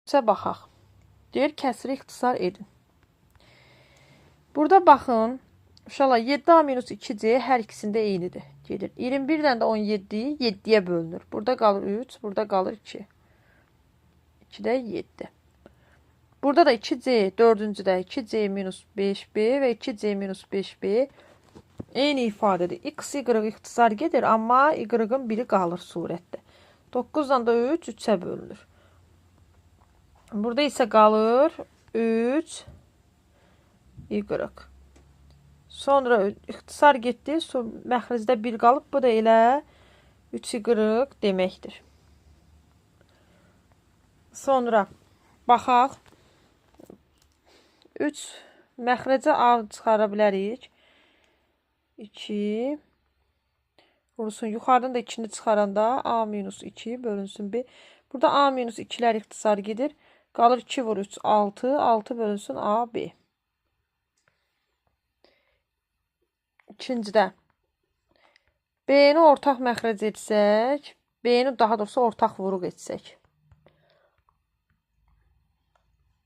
3-ə baxaq. Deyir, kəsiri ixtisar edin. Burada baxın, uşaqlar, 7A minus 2C hər ikisində eynidir. Gedir. 21-dən də 17, 7-yə bölünür. Burada qalır 3, burada qalır 2. 2-də 7. Burada da 2C, dördüncüdə 2C minus 5B və 2C minus 5B eyni ifadədir. X, Y ixtisar gedir, amma Y-ın biri qalır surətdə. 9-dan da 3, 3-ə bölünür. Burada isə qalır 3 Y. Sonra ixtisar getdi, məxricdə 1 qalıb. Bu da elə 3Y deməkdir. Sonra baxaq. 3 məxricə A çıxara bilərik. 2 vurulsun. Yuxarıdan da 2-ni çıxaranda A minus 2 bölünsün B. Burada A minus 2-lər ixtisar gedir. Qalır 2 vur 3, 6. 6 bölünsün A, B. İkincidə B-ni ortaq məxrəc etsək, B-ni daha doğrusu ortaq vuruq etsək.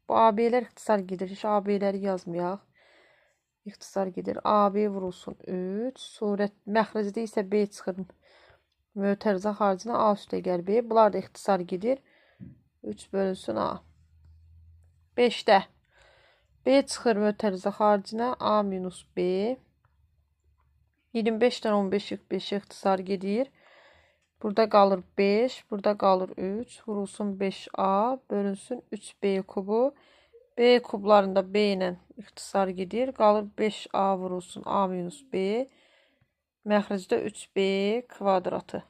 Bu AB-lər ixtisar gedir. Heç AB-ləri yazmayaq. İxtisar gedir. AB vurulsun 3. Surət məxrəcdə isə B çıxır. Mötərizə xaricinə A üstə gəl B. Bunlar da ixtisar gedir. 3 bölünsün A. 5-də B çıxır mötərizə xaricinə A minus B. 25-dən 15 5 ixtisar gedir. Burada qalır 5, burada qalır 3. Vurulsun 5A, bölünsün 3B kubu. B kublarında B ilə ixtisar gedir. Qalır 5A vurulsun A minus B. Məxricdə 3B kvadratı.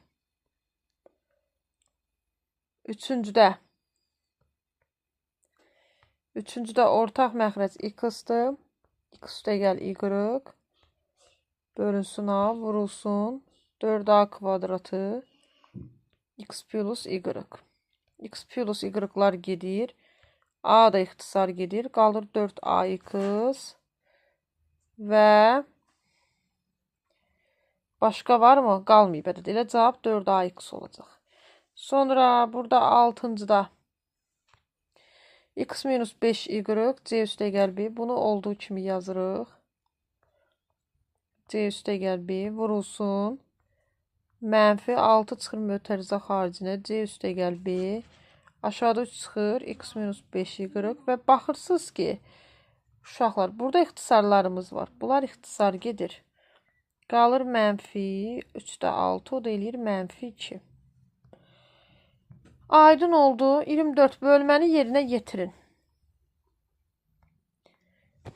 Üçüncüdə. Üçüncüdə ortaq məxrəc X-dır. X üstəgəl Y. Bölünsün A, vurulsun 4A kvadratı X plus Y. X plus Y-lar gedir. A da ixtisar gedir. Qalır 4AX və başqa var mı? Qalmayıb. Elə cavab 4AX olacaq. Sonra burada 6-cıda X minus 5Y C üstəgəl B. Bunu olduğu kimi yazırıq. C üstəgəl B vurulsun. Mənfi 6 çıxır mötərizə xaricinə. C üstəgəl B. Aşağıda 3 çıxır. X minus 5Y. Və baxırsınız ki, uşaqlar, burada ixtisarlarımız var. Bunlar ixtisar gedir. Qalır mənfi 3-də 6. O da eləyir mənfi 2. Aydın oldu. 24 bölməni yerinə yetirin.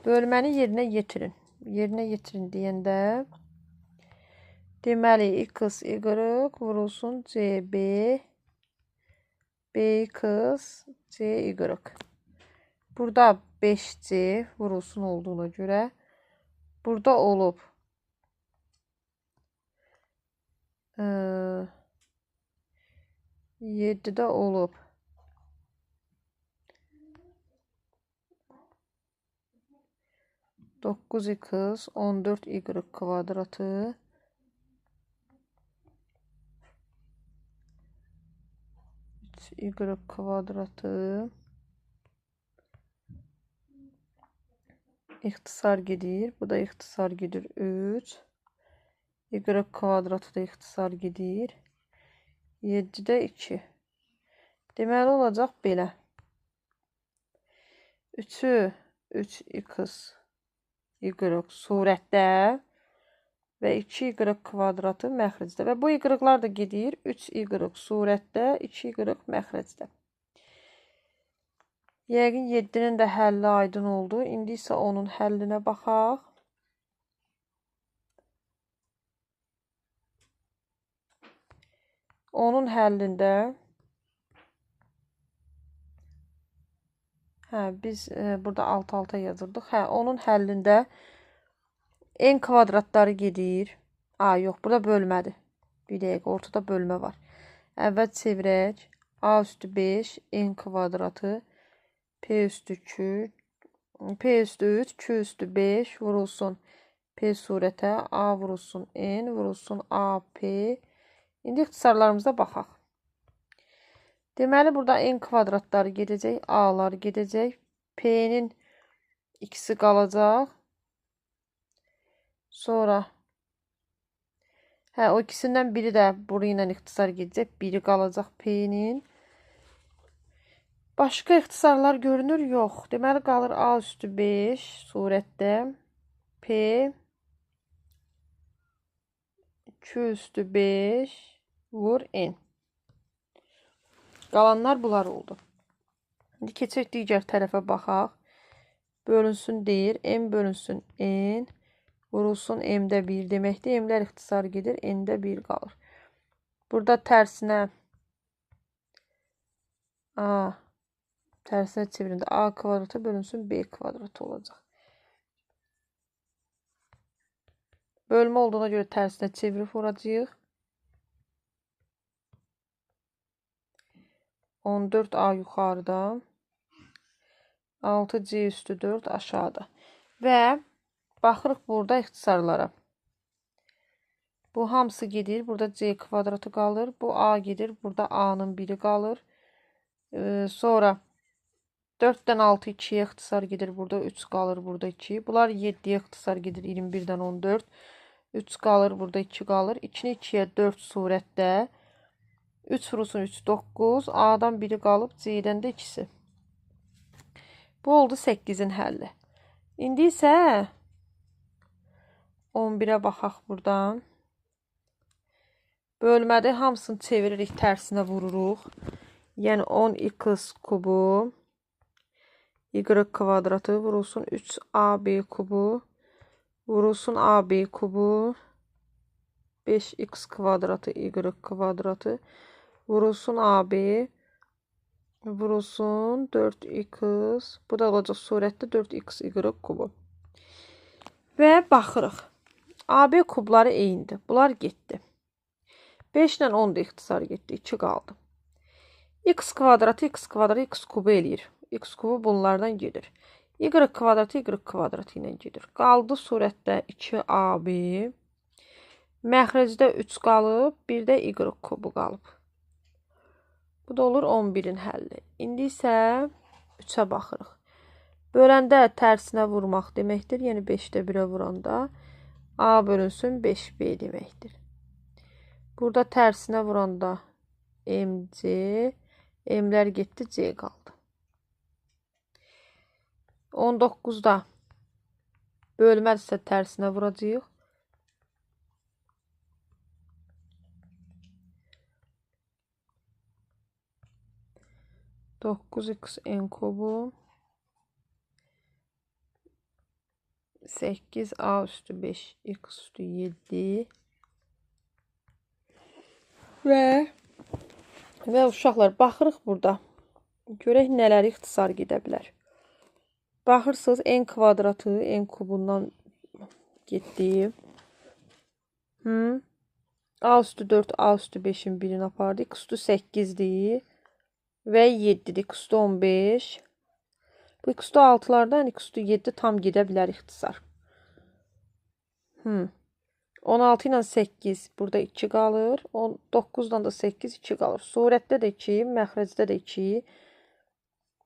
Bölməni yerinə yetirin. Yerinə yetirin deyəndə deməli X, Y vurulsun CB, BX, CY. Burada 5C vurulsun olduğuna görə burada olub 7-də olub 9x 14y kvadratı 3y kvadratı ixtisar gedir. Bu da ixtisar gedir 3. Y kvadratı da ixtisar gedir. 7-də 2. Deməli olacaq belə. 3-ü 3x Y surətdə və 2y kvadratı məxricdə. Və bu y-lar da gedir. 3y surətdə, 2y məxricdə. Yəqin 7-nin də həlli aydın oldu. İndi isə onun həllinə baxaq. Onun həllində biz burada 6-6 yazırdıq. Onun həllində n kvadratları gedir. Yox, burada bölmədir. Bir dəqiqə, ortada bölmə var. Əvvəl çevirək. A üstü 5, n kvadratı, p üstü Q, p üstü 3, Q üstü 5 vurulsun P surətə, A vurulsun N, vurulsun AP. İndi ixtisarlarımıza baxaq. Deməli, burada n kvadratları gedəcək, a'lar gedəcək. P-nin ikisi qalacaq. Sonra o ikisindən biri də buru ilə ixtisar gedəcək. Biri qalacaq P-nin. Başqa ixtisarlar görünür? Yox. Deməli, qalır A üstü 5 surətdə. P 2 üstü 5 vur N. Qalanlar bunlar oldu. İndi keçək digər tərəfə baxaq. Bölünsün deyir. M bölünsün N. Vurulsun M-də 1 deməkdir. M-lər ixtisar gedir. N-də 1 qalır. Burada tərsinə A tərsinə çevirəndə A kvadratı bölünsün B kvadratı olacaq. Bölmə olduğuna görə tərsinə çevirib vuracağıq. 14A yuxarıda, 6C üstü 4 aşağıda. Və baxırıq burada ixtisarlara. Bu hamısı gedir. Burada C kvadratı qalır. Bu A gedir. Burada A-nın biri qalır. Sonra 4-dən 6 2-yə ixtisar gedir. Burada 3 qalır. Burada 2. Bunlar 7-yə ixtisar gedir. 21-dən 14. 3 qalır. Burada 2 qalır. 2-ni 2-yə 4 surətdə. 3 vurulsun 3, 9. A-dan biri qalıb, C-dən də ikisi. Bu oldu 8-in həlli. İndi isə 11-ə baxaq buradan. Bölmədə hamısını çeviririk, tərsinə vururuq. Yəni 10x kubu y kvadratı vurulsun 3ab kubu vurulsun ab kubu 5x kvadratı y kvadratı vurulsun ab vurulsun 4x. Bu da olacaq surətdə 4x y kubu. Və baxırıq. AB kubları eynidir. Bunlar getdi. 5 ilə 10 da ixtisar getdi. 2 qaldı. X kvadratı x kvadratı x kubu eləyir. X kubu bunlardan gedir. Y kvadratı y kvadratı ilə gedir. Qaldı surətdə 2AB. Məxrəcdə 3 qalıb, bir də y kubu qalıb. Bu da olur 11-in həlli. İndi isə 3-ə baxırıq. Böləndə tərsinə vurmaq deməkdir. Yəni 5-də 1-ə vuranda A bölünsün 5B deməkdir. Burada tərsinə vuranda MC, M-lər getdi, C qaldı. 19-da bölmədirsə tərsinə vuracağıq. 9x n kubu 8a üstü 5 x üstü 7 və uşaqlar baxırıq burada. Görək nələr ixtisar gedə bilər. Baxırsınız n kvadratı n kubundan getdi. A üstü 4 a üstü 5-in birini apardı. X üstü 8-dir. Və 7-dir. X üstü 15. Bu x üstü 6-lardan x üstü 7 tam gedə bilər ixtisar. 16 ilə 8 burada 2 qalır. 9-dan da 8 2 qalır. Surətdə də 2, məxrəcdə də 2.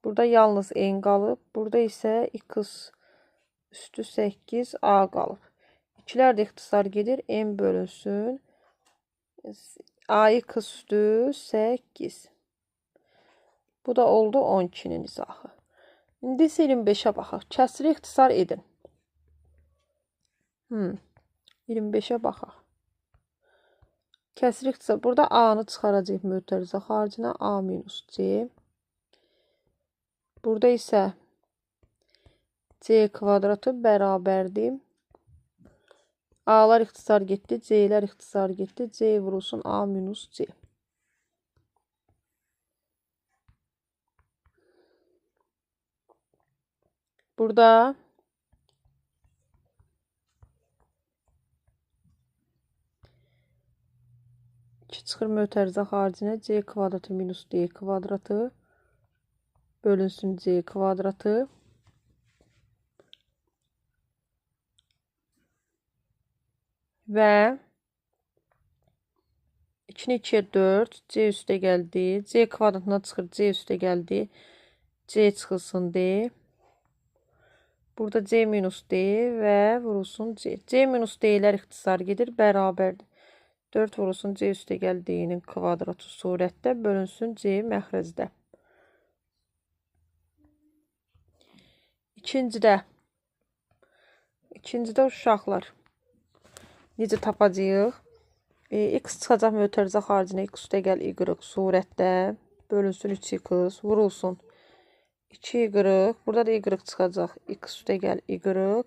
Burada yalnız n qalıb. Burada isə x üstü 8 a qalıb. 2-lər də ixtisar gedir. N bölünsün. AX üstü 8. Bu da oldu 12-nin izahı. İndi isə 25-ə baxaq. Kəsiri ixtisar edin. 25-ə baxaq. Kəsiri ixtisar. Burada A-nı çıxaracaq mötərizə xaricinə. A minus C. Burada isə C kvadratı bərabərdir. A-lar ixtisar getdi. C-lər ixtisar getdi. C vurulsun A minus C. Burada 2 çıxır mötərizə xaricinə. C kvadratı minus D kvadratı bölünsün C kvadratı. Və 2 2-ni 2-yə 4, C üstə gəldi. C kvadratına çıxır, C üstə gəldi. C çıxılsın D. Burada C minus D və vurulsun C. C minus D-lər ixtisar gedir, bərabərdir. 4 vurulsun C üstə gəl D-nin kvadratı surətdə, bölünsün C məxrəcdə. İkincidə uşaqlar necə tapacağıq? X çıxacaq mötərizə xaricinə, X üstə gəl Y surətdə, bölünsün 3x, vurulsun 2y, burada da Y çıxacaq, X üstə gəl Y.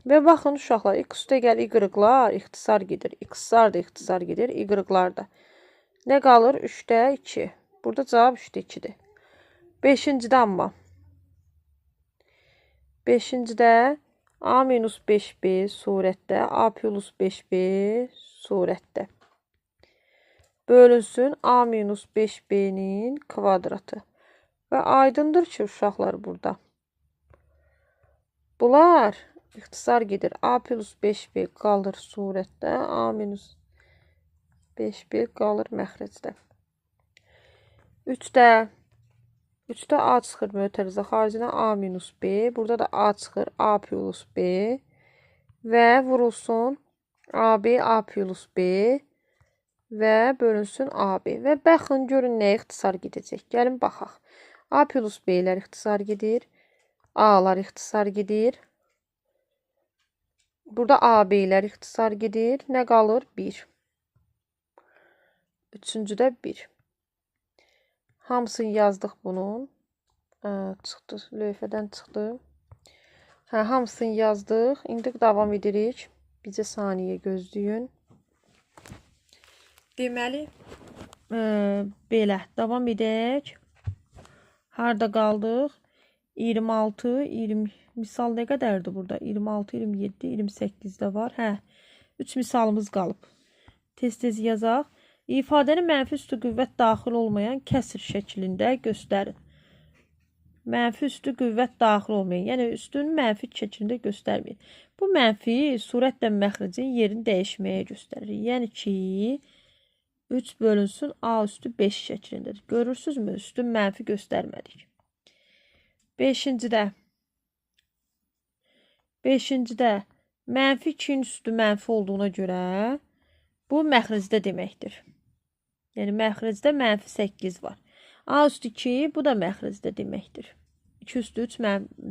Və baxın uşaqlar, X üstə gəl Y-lar ixtisar gedir, X-lar da ixtisar gedir, Y-lar da. Nə qalır? 3-də 2. Burada cavab 3-də 2-dir. Beşincidə amma. Beşincidə A minus 5B surətdə, A plus 5B surətdə. Bölünsün A minus 5B-nin kvadratı. Və aydındır ki, uşaqlar burada. Bunlar ixtisar gedir. A plus 5B qalır surətdə, A minus 5B qalır məxrəcdə. 3-də A çıxır mötərizə xaricinə, A minus B. Burada da A çıxır, A plus B. Və vurulsun AB, A plus B və bölünsün AB. Və baxın, görün nəyə ixtisar gedəcək. Gəlin baxaq. A plus B-lər ixtisar gedir. A-lar ixtisar gedir. Burada AB-lər ixtisar gedir. Nə qalır? 1. Üçüncüdə 1. Hamısını yazdıq bunun. Çıxdı, lövhədən çıxdı. Hə, hamısını yazdıq. İndi davam edirik. Bizə saniyə gözləyin. Deməli, belə davam edək. Harada qaldıq? 26, 20, misal nə qədərdir burada? 26, 27, 28-də var. Hə, 3 misalımız qalıb. Tez-tez yazaq. İfadəni mənfi üstü qüvvət daxil olmayan kəsir şəklində göstərin. Mənfi üstü qüvvət daxil olmayan, yəni üstünü mənfi şəklində göstərməyin. Bu mənfi surətlə məxricin yerini dəyişməyə göstərir. Yəni ki, 3 bölünsün A üstü 5 şəklindədir. Görürsünüzmü? Üstün mənfi göstərmədik. Beşincidə mənfi 2-nin üstü mənfi olduğuna görə bu məxricdə deməkdir. Yəni məxricdə mənfi 8 var. A üstü 2 bu da məxricdə deməkdir. 2 üstü 3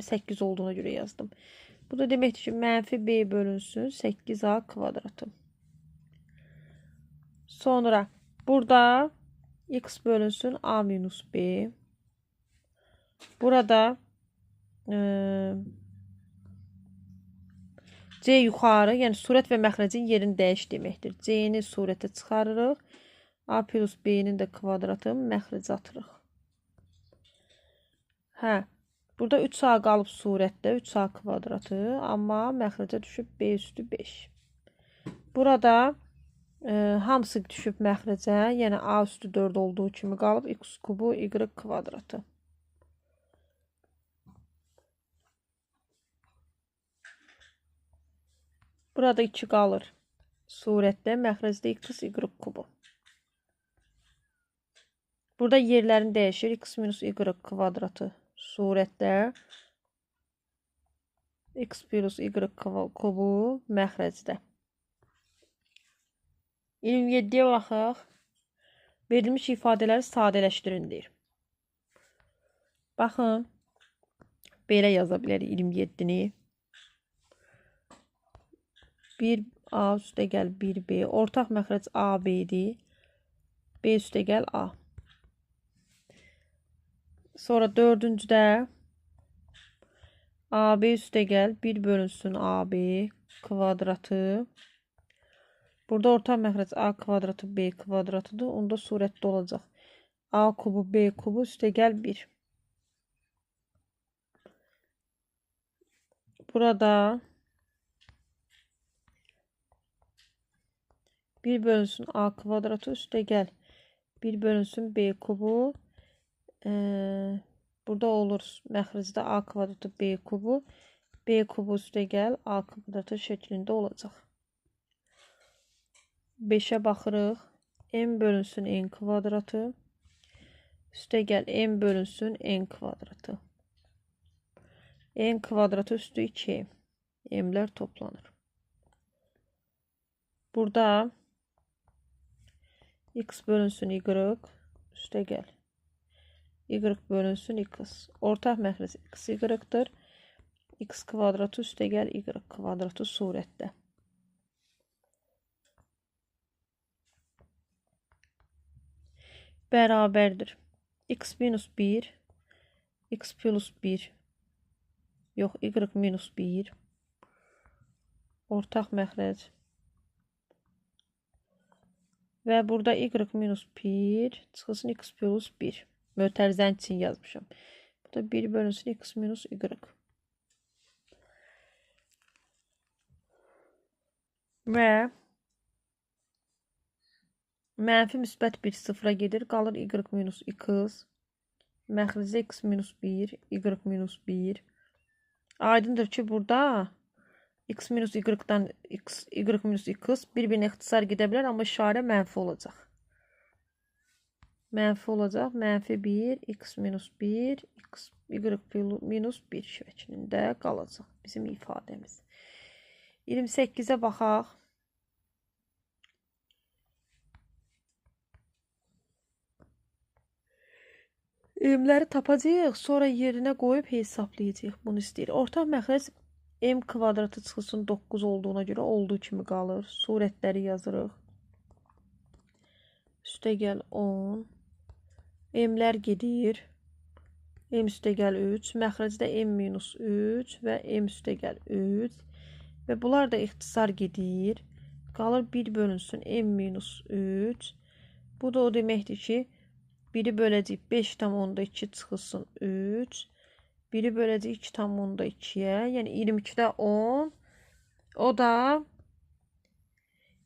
8 olduğuna görə yazdım. Bu da deməkdir ki, mənfi B bölünsün 8A kvadratı. Sonra burada X bölünsün A minus B. Burada C yuxarı, yəni surət və məxrəcin yerini dəyiş deməkdir. C-ni surətə çıxarırıq. A plus B-nin də kvadratı məxrəcə atırıq. Hə, burada 3A qalıb surətdə, 3A kvadratı, amma məxrəcə düşüb B üstü 5. Burada hamısı düşüb məxrəcə, yəni A üstü 4 olduğu kimi qalıb X kubu Y kvadratı. Burada 2 qalır surətdə, məxrəcdə X, Y kubu. Burada yerlərini dəyişir. X minus Y kvadratı surətdə, X plus Y kubu məxrəcdə. 27-yə baxaq. Verilmiş ifadələri sadələşdirin deyir. Baxın, belə yaza bilərik 27-ni. 1A üstə gəl 1B. Ortaq məxrəc AB-dir. B üstə gəl A. Sonra dördüncüdə AB üstə gəl 1 bölünsün AB kvadratı. Burada ortaq məxrəc A kvadratı B kvadratıdır. Onda surətdə olacaq. A kubu B kubu üstə gəl 1. Burada 1 bölünsün A kvadratı üstə gəl 1 bölünsün B kubu. Burada olur məxricdə A kvadratı B kubu. B kubu üstə gəl A kvadratı şəklində olacaq. 5-ə baxırıq. M bölünsün n kvadratı. Üstə gəl m bölünsün n kvadratı. N kvadratı üstü 2. M'lər toplanır. Burada x bölünsün y. Üstə gəl y bölünsün x. Ortaq məxrəc x y-dır. X kvadratı üstə gəl y kvadratı surətdə. Bərabərdir. X minus 1, x plus 1, yox, y minus 1, ortaq məxrəc. Və burada y minus 1 çıxılsın x plus 1. Mötərizənin için yazmışam. Bu da 1 bölünsün x minus y. Və mənfi müsbət 1 sıfıra gedir. Qalır y minus x. Məxricdə x minus 1, y minus 1. Aydındır ki, burada x minus y-dan x, y minus x bir-birinə ixtisar gedə bilər, amma işarə mənfi olacaq. Mənfi olacaq. Mənfi 1, x minus 1, x, y minus 1 şəklində qalacaq bizim ifadəmiz. 28-ə baxaq. M-ləri tapacağıq, sonra yerinə qoyub hesablayacağıq. Bunu istəyir. Ortaq məxrəc m kvadratı çıxılsın 9 olduğuna görə olduğu kimi qalır. Surətləri yazırıq. Üstə gəl 10. M-lər gedir. M üstə gəl 3. Məxrəcdə m minus 3 və m üstə gəl 3. Və bunlar da ixtisar gedir. Qalır 1 bölünsün m minus 3. Bu da o deməkdir ki, 1-i böləcəyik 5,2 çıxılsın 3. 1-i böləcəyik 2,2-yə. Yəni 22-də 10. O da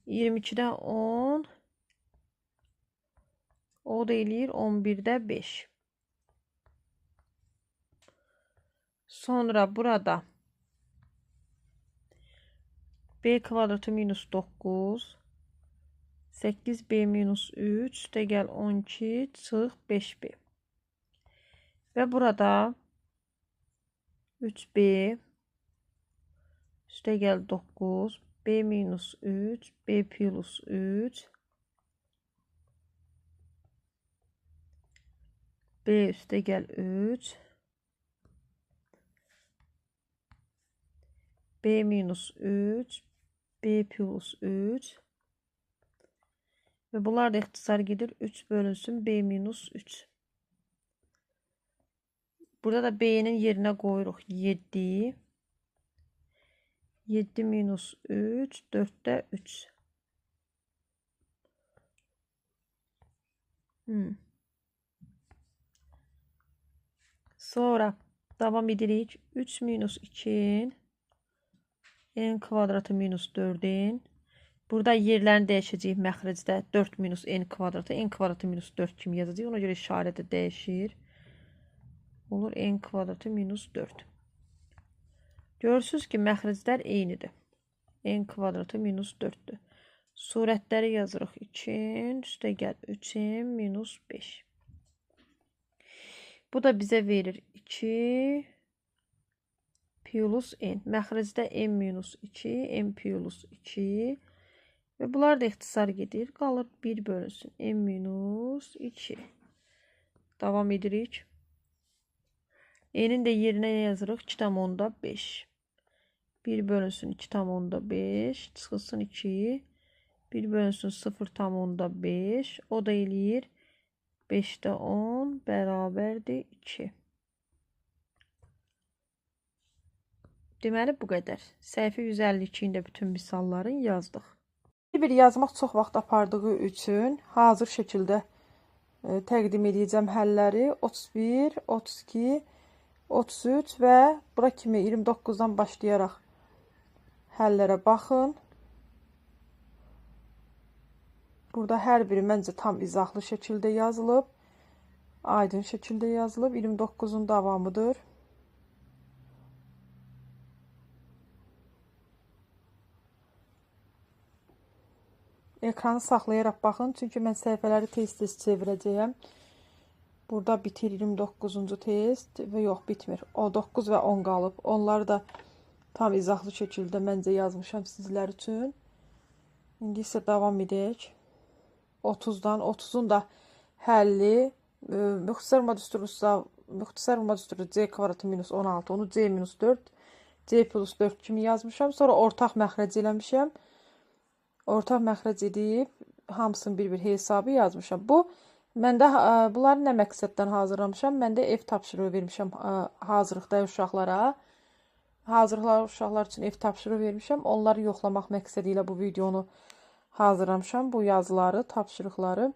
22-də 10. O da eləyir 11-də 5. Sonra burada b kvadratı minus 9. 8b minus 3. Üstə gəl 12. Çıx 5b. Və burada 3b üstə gəl 9. B minus 3. B plus 3. B üstə gəl 3. B minus 3. B plus 3. Və bunlar da ixtisar gedir. 3 bölünsün B minus 3. Burada da B-nin yerinə qoyuruq 7. 7 minus 3, 4-də 3. Sonra davam edirik. 3 minus 2, n kvadratı minus 4-ün. Burada yerlərini dəyişəcəyik məxrəcdə. 4 minus n kvadratı, n kvadratı minus 4 kimi yazacağıq. Ona görə işarə də dəyişir. Olur n kvadratı minus 4. Görürsünüz ki, məxrəclər eynidir. N kvadratı minus 4-dür. Surətləri yazırıq. 2, üstə gəl 3 minus 5. Bu da bizə verir 2 plus n. Məxrəcdə n minus 2, n plus 2. Və bunlar da ixtisar gedir. Qalır 1 bölünsün n minus 2. Davam edirik. N'in də yerinə nə yazırıq? 2,5. 1 bölünsün 2,5. Çıxılsın 2. 1 bölünsün 0,5. O da eləyir 5-də 10 bərabərdir 2. Deməli bu qədər. Səhifə 152-də bütün misalların yazdıq. Bir yazmaq çox vaxt apardığı üçün hazır şəkildə təqdim edəcəm həlləri. 31, 32, 33 və bura kimi 29-dan başlayaraq həllərə baxın. Burada hər biri məncə tam izahlı şəkildə yazılıb, aydın şəkildə yazılıb. 29-un davamıdır. Ekranı saxlayaraq baxın, çünki mən səhifələri tez-tez çevirəcəyəm. Burada bitir 29-cu test və yox, bitmir. O 9 və 10 qalıb. Onları da tam izahlı şəkildə məncə yazmışam sizlər üçün. İndi isə davam edək. 30-dan, 30-un da həlli müxtəsər vurma düsturu C kvadratı minus 16, onu C minus 4, C plus 4 kimi yazmışam. Sonra ortaq məxrəc eləmişəm. Ortaq məxrəc edib hamısının bir-bir hesabı yazmışam. Bu, mən də bunları nə məqsəddən hazırlamışam? Mən də ev tapşırığı vermişəm hazırlıqda uşaqlara. Hazırlıqlar uşaqlar üçün ev tapşırığı vermişəm. Onları yoxlamaq məqsədi ilə bu videonu hazırlamışam. Bu yazıları, tapşırıqları.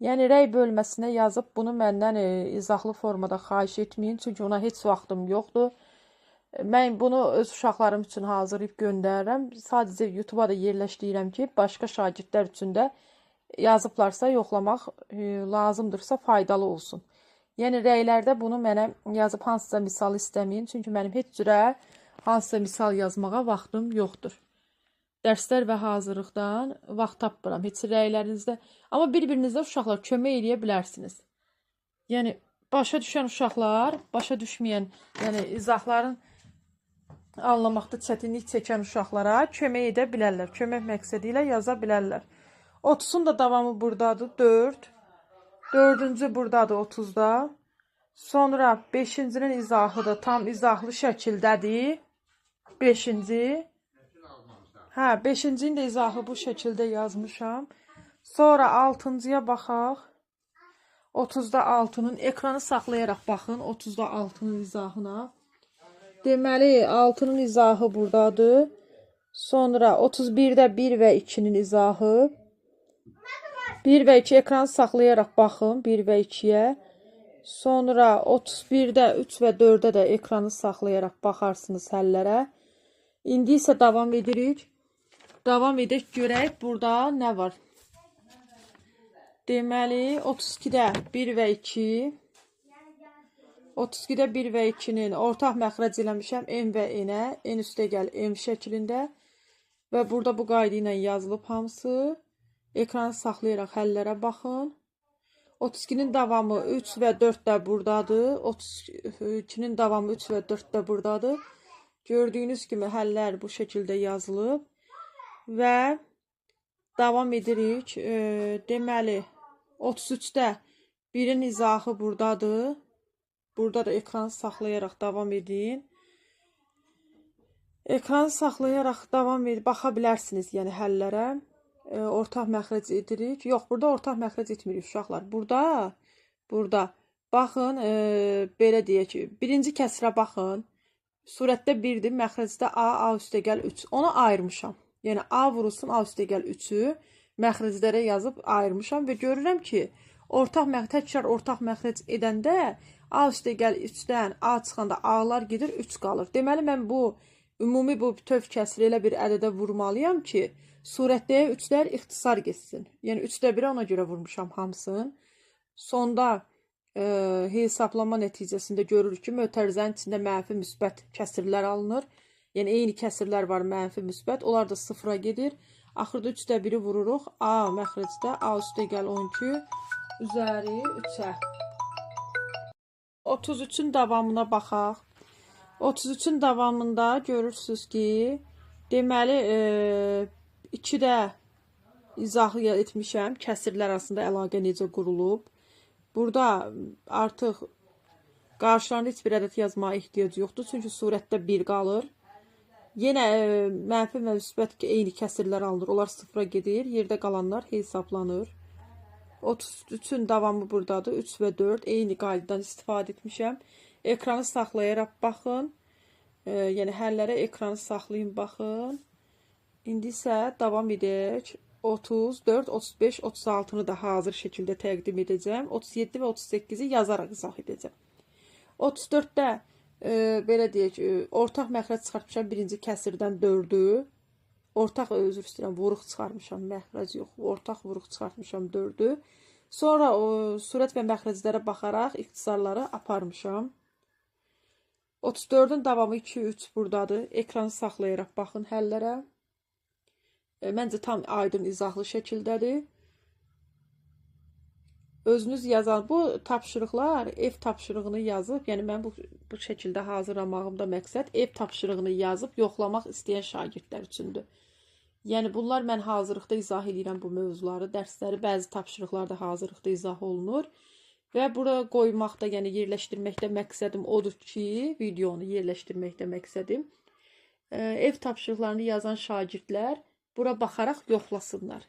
Yəni, rəy bölməsinə yazıb bunu məndən izahlı formada xahiş etməyin. Çünki ona heç vaxtım yoxdur. Mən bunu öz uşaqlarım üçün hazırlayıb göndərirəm. Sadəcə YouTube-a da yerləşdirirəm ki, başqa şagirdlər üçün də yazıblarsa yoxlamaq lazımdırsa faydalı olsun. Yəni, rəylərdə bunu mənə yazıb hansısa misal istəməyin. Çünki mənim heç cürə hansısa misal yazmağa vaxtım yoxdur. Dərslər və hazırlıqdan vaxt tapmıram. Heç rəylərinizdə. Amma bir-birinizdə uşaqlar kömək eləyə bilərsiniz. Yəni, başa düşən uşaqlar, başa düşməyən, yəni izahların anlamaqda çətinlik çəkən uşaqlara kömək edə bilərlər. Kömək məqsədi ilə yaza bilərlər. 30-un da davamı buradadır. 4. 4-cü buradadır 30-da. Sonra 5-cinin izahı da tam izahlı şəkildədir. 5-ci. Hə, 5-cinin də izahı bu şəkildə yazmışam. Sonra 6-cıya baxaq. 30-da 6-nın ekranı saxlayaraq baxın 30-da 6-nın izahına. Deməli, 6-nın izahı buradadır. Sonra 31-də 1 və 2-nin izahı. 1 və 2 ekranı saxlayaraq baxın 1 və 2-yə. Sonra 31-də 3 və 4-də də ekranı saxlayaraq baxarsınız həllərə. İndi isə davam edirik. Davam edək, görək burada nə var. Deməli, 32-də 1 və 2. 32-də 1 və 2-nin ortaq məxrəc eləmişəm M və N-ə. N üstə gəl M şəklində. Və burada bu qayda ilə yazılıb hamısı. Ekranı saxlayaraq həllərə baxın. 32-nin davamı 3 və 4 də buradadır. 32-nin davamı 3 və 4 də buradadır. Gördüyünüz kimi həllər bu şəkildə yazılıb. Və davam edirik. Deməli, 33-də 1-in izahı buradadır. Burada da ekranı saxlayaraq davam edin. Ekranı saxlayaraq davam edin. Baxa bilərsiniz, yəni həllərə. Ortaq məxrəc edirik. Yox, burada ortaq məxrəc etmirik uşaqlar. Burada. Baxın, belə deyək ki, birinci kəsrə baxın. Surətdə 1-dir, məxrəcdə A, A üstə gəl 3. Onu ayırmışam. Yəni, A vurulsun, A üstə gəl 3-ü məxrəclərə yazıb ayırmışam və görürəm ki, təkrar ortaq məxrəc edəndə A üstə gəl 3-dən A çıxanda A-lar gedir, 3 qalır. Deməli, mən bu ümumi bu bütöv kəsri elə bir ədədə vurmalıyam ki, surətdə 3-lər ixtisar getsin. Yəni, 3-də 1-ə ona görə vurmuşam hamısını. Sonda hesablama nəticəsində görürük ki, mötərizənin içində mənfi müsbət kəsirlər alınır. Yəni, eyni kəsirlər var, mənfi müsbət. Onlar da sıfıra gedir. Axırda 3-də 1-i vururuq. A məxrəcdə A üstə gəl 12 üzəri 3-ə. 33-ün davamına baxaq. 33-ün davamında görürsünüz ki, deməli, 2-də izahı etmişəm. Kəsirlər arasında əlaqə necə qurulub. Burada artıq qarşılarında heç bir ədəd yazmağa ehtiyac yoxdur. Çünki surətdə 1 qalır. Yenə mənfi və müsbət eyni kəsirlər alınır. Onlar sıfıra gedir. Yerdə qalanlar hesablanır. 33-ün davamı buradadır. 3 və 4 eyni qaydadan istifadə etmişəm. Ekranı saxlayaraq baxın. Yəni həllərə ekranı saxlayın, baxın. İndi isə davam edək. 34, 35, 36-nı da hazır şəkildə təqdim edəcəm. 37 və 38-i yazaraq izah edəcəm. 34-də belə deyək, ortaq məxrəc çıxartmışam birinci kəsirdən 4-ü. Ortaq, üzr istəyirəm, vuruq çıxarmışam, məxrəc yox, ortaq vuruq çıxartmışam 4-ü. Sonra o, surət və məxrəclərə baxaraq ixtisarları aparmışam. 34-ün davamı 2, 3 buradadır. Ekranı saxlayaraq baxın həllərə. Məncə tam aydın izahlı şəkildədir. Özünüz yazan bu tapşırıqlar ev tapşırığını yazıb, yəni mən bu şəkildə hazırlamağımda məqsəd ev tapşırığını yazıb yoxlamaq istəyən şagirdlər üçündür. Yəni bunlar mən hazırlıqda izah edirəm bu mövzuları, dərsləri, bəzi tapşırıqlarda hazırlıqda izah olunur. Və bura qoymaqda, yəni yerləşdirməkdə məqsədim odur ki, videonu yerləşdirməkdə məqsədim ev tapşırıqlarını yazan şagirdlər bura baxaraq yoxlasınlar.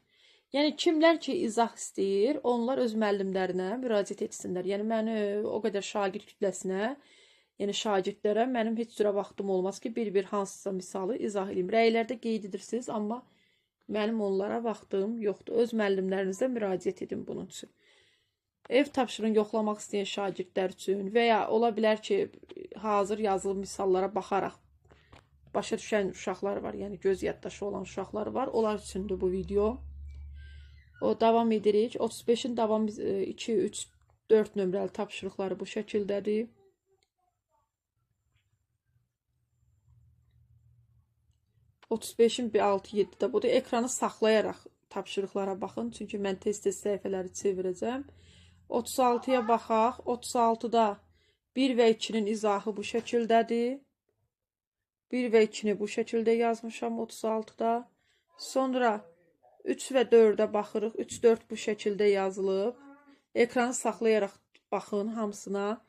Yəni kimlər ki izah istəyir, onlar öz müəllimlərinə müraciət etsinlər. Yəni məni o qədər şagird kütləsinə, yəni şagirdlərə mənim heç cürə vaxtım olmaz ki, bir-bir hansısa misalı izah edeyim. Rəylərdə qeyd edirsiniz, amma mənim onlara vaxtım yoxdur. Öz müəllimlərinizə müraciət edin bunun üçün. Ev tapşırığını yoxlamaq istəyən şagirdlər üçün və ya ola bilər ki, hazır yazılı misallara baxaraq başa düşən uşaqlar var, yəni göz yaddaşı olan uşaqlar var. Onlar üçündür bu video. O davam edirik. 35-in davam 2, 3, 4 nömrəli tapşırıqları bu şəkildədir. 35-in 6, 7-də budur. Ekranı saxlayaraq tapşırıqlara baxın. Çünki mən tez-tez səhifələri çevirəcəm. 36-ya baxaq. 36-da 1 və 2-nin izahı bu şəkildədir. 1 və 2-ni bu şəkildə yazmışam 36-da. Sonra 3 və 4-ə baxırıq. 3, 4 bu şəkildə yazılıb. Ekranı saxlayaraq baxın hamısına.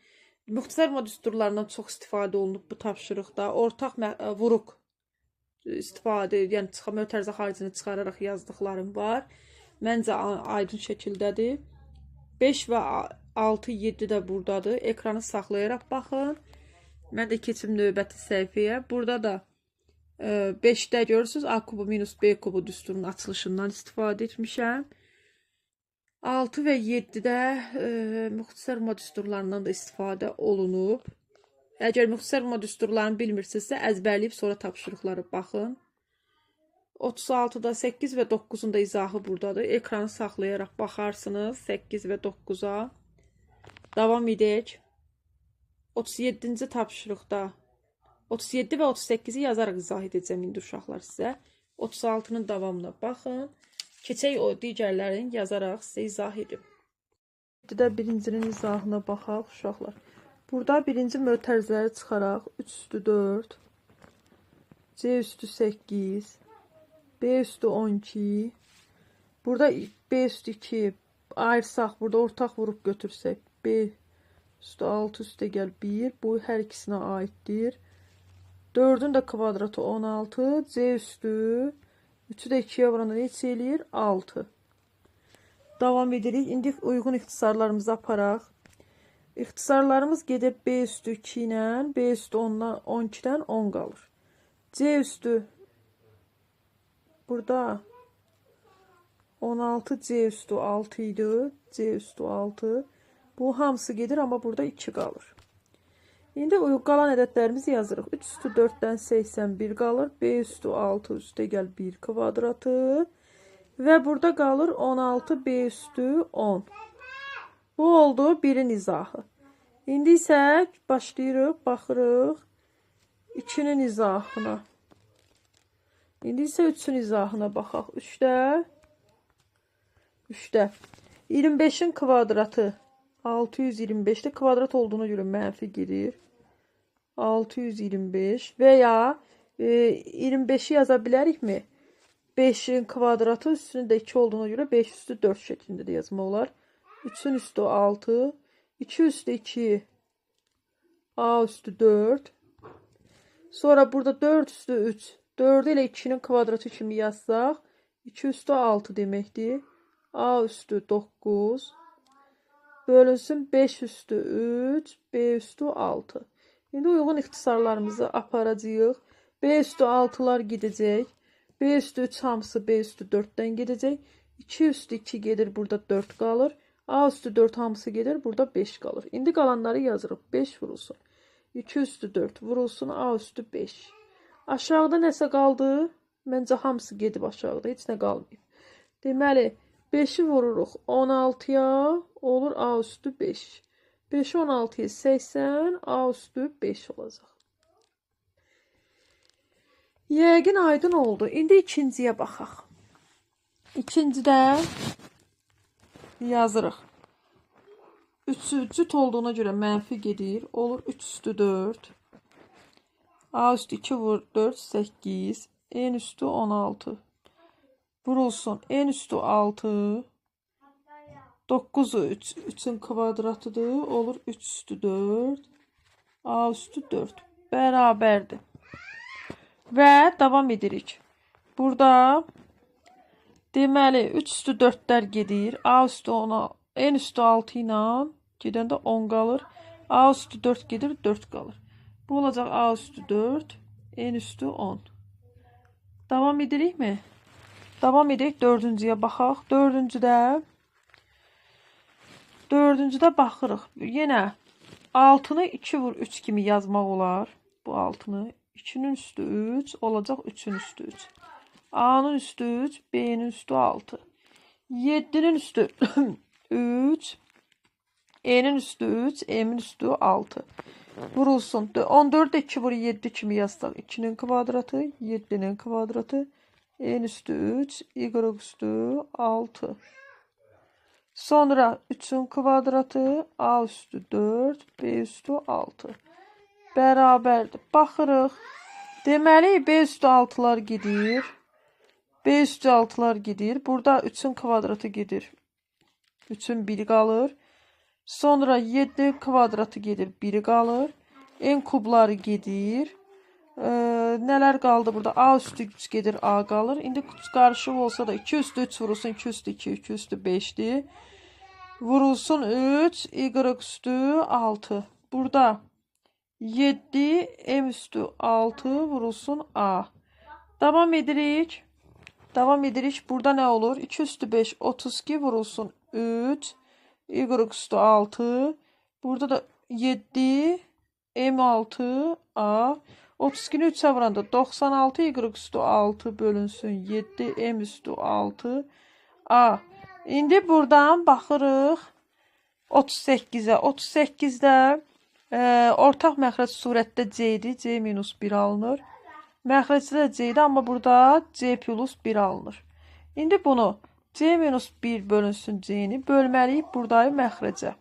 Müxtəsər vurma düsturlarından çox istifadə olunub bu tapşırıqda. Ortaq vuruq istifadə, yəni mötərizə xaricini çıxararaq yazdıqlarım var. Məncə aydın şəkildədir. 5 və 6, 7 də buradadır. Ekranı saxlayaraq baxın. Mən də keçim növbəti səhifəyə. Burada da 5-də görürsünüz A kubu minus B kubu düsturunun açılışından istifadə etmişəm. 6 və 7-də müxtəsər vurma düsturlarından da istifadə olunub. Əgər müxtəsər vurma düsturlarını bilmirsinizsə, əzbərləyib sonra tapşırıqlara baxın. 36-da 8 və 9-un da izahı buradadır. Ekranı saxlayaraq baxarsınız 8 və 9-a. Davam edək. 37-ci tapşırıqda 37 və 38-i yazaraq izah edəcəm indi uşaqlar sizə. 36-nın davamına baxın. Keçək o digərlərini yazaraq sizə izah edim. 7-də birincinin izahına baxaq uşaqlar. Burada birinci mötərizələri çıxaraq 3 üstü 4, C üstü 8, B üstü 12. Burada B üstü 2 ayırsaq, burada ortaq vuruq götürsək B üstü 6 üstə gəl 1. Bu hər ikisinə aiddir. 4-ün də kvadratı 16. C üstü 3-ü də 2-yə vuranda neçə eləyir? 6. Davam edirik. İndi uyğun ixtisarlarımızı aparaq. İxtisarlarımız gedir B üstü 2 ilə, B üstü 12-dən 10 qalır. C üstü burada 16 C üstü 6 idi. C üstü 6. Bu hamısı gedir, amma burada 2 qalır. İndi qalan ədədlərimizi yazırıq. 3 üstü 4-dən 81 qalır. B üstü 6 üstə gəl 1 kvadratı. Və burada qalır 16 B üstü 10. Bu oldu 1-in izahı. İndi isə başlayırıq, baxırıq 2-nin izahına. İndi isə 3-ün izahına baxaq. 3-də 25-in kvadratı 625-də kvadrat olduğuna görə mənfi girir. 625 və ya 25-i yaza bilərikmi? 5-in kvadratı üstünün də 2 olduğuna görə 5 üstü 4 şəklində də yazmaq olar. 3-ün üstü 6, 2 üstü 2, A üstü 4. Sonra burada 4 üstü 3. 4 ilə 2-nin kvadratı kimi yazsaq, 2 üstü 6 deməkdir. A üstü 9. Bölünsün 5 üstü 3, B üstü 6. İndi uyğun ixtisarlarımızı aparacağıq. B üstü 6'lar gedəcək. B üstü 3 hamısı B üstü 4-dən gedəcək. 2 üstü 2 gedir, burada 4 qalır. A üstü 4 hamısı gedir, burada 5 qalır. İndi qalanları yazırıq. 5 vurulsun. 2 üstü 4 vurulsun, A üstü 5. Aşağıda nəsə qaldı? Məncə hamısı gedib aşağıda, heç nə qalmayıb. Deməli, 5-i vururuq 16-ya, olur A üstü 5. 5-i 16-ya 80, A üstü 5 olacaq. Yəqin aydın oldu. İndi ikinciyə baxaq. İkincidə yazırıq. 3-ü cüt olduğuna görə mənfi gedir. Olur 3 üstü 4. A üstü 2 vur 4, 8. N üstü 16. Vurulsun. N üstü 6. 9-u 3. 3-ün kvadratıdır. Olur 3 üstü 4. A üstü 4. Bərabərdir. Və davam edirik. Burada deməli 3 üstü 4-lər gedir. A üstü 10, N üstü 6 ilə gedəndə 10 qalır. A üstü 4 gedir, 4 qalır. Bu olacaq A üstü 4, N üstü 10. Davam edirikmi? Davam edirik. Dördüncüyə baxaq. Dördüncüdə baxırıq. Yenə 6-nı 2 vur 3 kimi yazmaq olar. Bu 6-nı 2-nin üstü 3 olacaq 3-ün üstü 3. A-nın üstü 3, B-nin üstü 6. 7-nin üstü 3, N'in üstü 3, M'in üstü 6. Vurulsun. 14-də 2 vur 7 kimi yazsaq. 2-nin kvadratı, 7-nin kvadratı, N üstü 3, Y üstü 6. Sonra 3-ün kvadratı, A üstü 4, B üstü 6. Bərabərdir. Baxırıq. Deməli, B üstü 6-lar gedir. B üstü 6-lar gedir. Burada 3-ün kvadratı gedir. 3-ün 1 qalır. Sonra 7 kvadratı gedir, 1 qalır. N kubları gedir. Nələr qaldı burada? A üstü 3 gedir, A qalır. İndi qarışıq olsa da 2 üstü 3 vurulsun, 2 üstü 2, 2 üstü 5-dir. Vurulsun 3, Y üstü 6. Burada 7, M üstü 6 vurulsun A. Davam edirik. Davam edirik. Burada nə olur? 2 üstü 5, 32 vurulsun 3, Y üstü 6. Burada da 7, M6, A. 32-ni 3'e vuranda 96 Y üstü 6 bölünsün 7, M üstü 6, A. İndi buradan baxırıq 38-ə. 38-də ortaq məxrəc surətdə C-dir. C minus 1 alınır. Məxrəcdə də C-dir, amma burada C plus 1 alınır. İndi bunu C minus 1 bölünsün C-ni bölməliyik burada məxrəcə.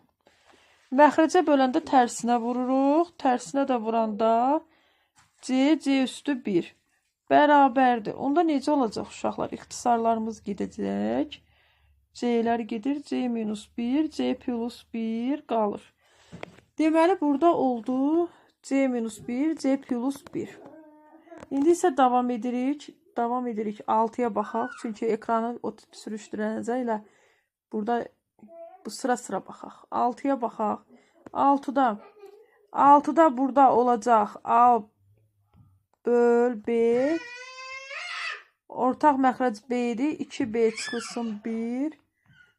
Məxrəcə böləndə tərsinə vururuq. Tərsinə də vuranda C, C üstü 1 bərabərdir. Onda necə olacaq uşaqlar? İxtisarlarımız gedəcək. C-lər gedir. C minus 1, C plus 1 qalır. Deməli, burada oldu C minus 1, C plus 1. İndi isə davam edirik. Davam edirik. 6-ya baxaq. Çünki ekranı o tip sürüşdürənəcək ilə burada bu sıra-sıra baxaq. 6-ya baxaq. 6-da burada olacaq A böl B. Ortaq məxrəc B-dir. 2B çıxılsın 1.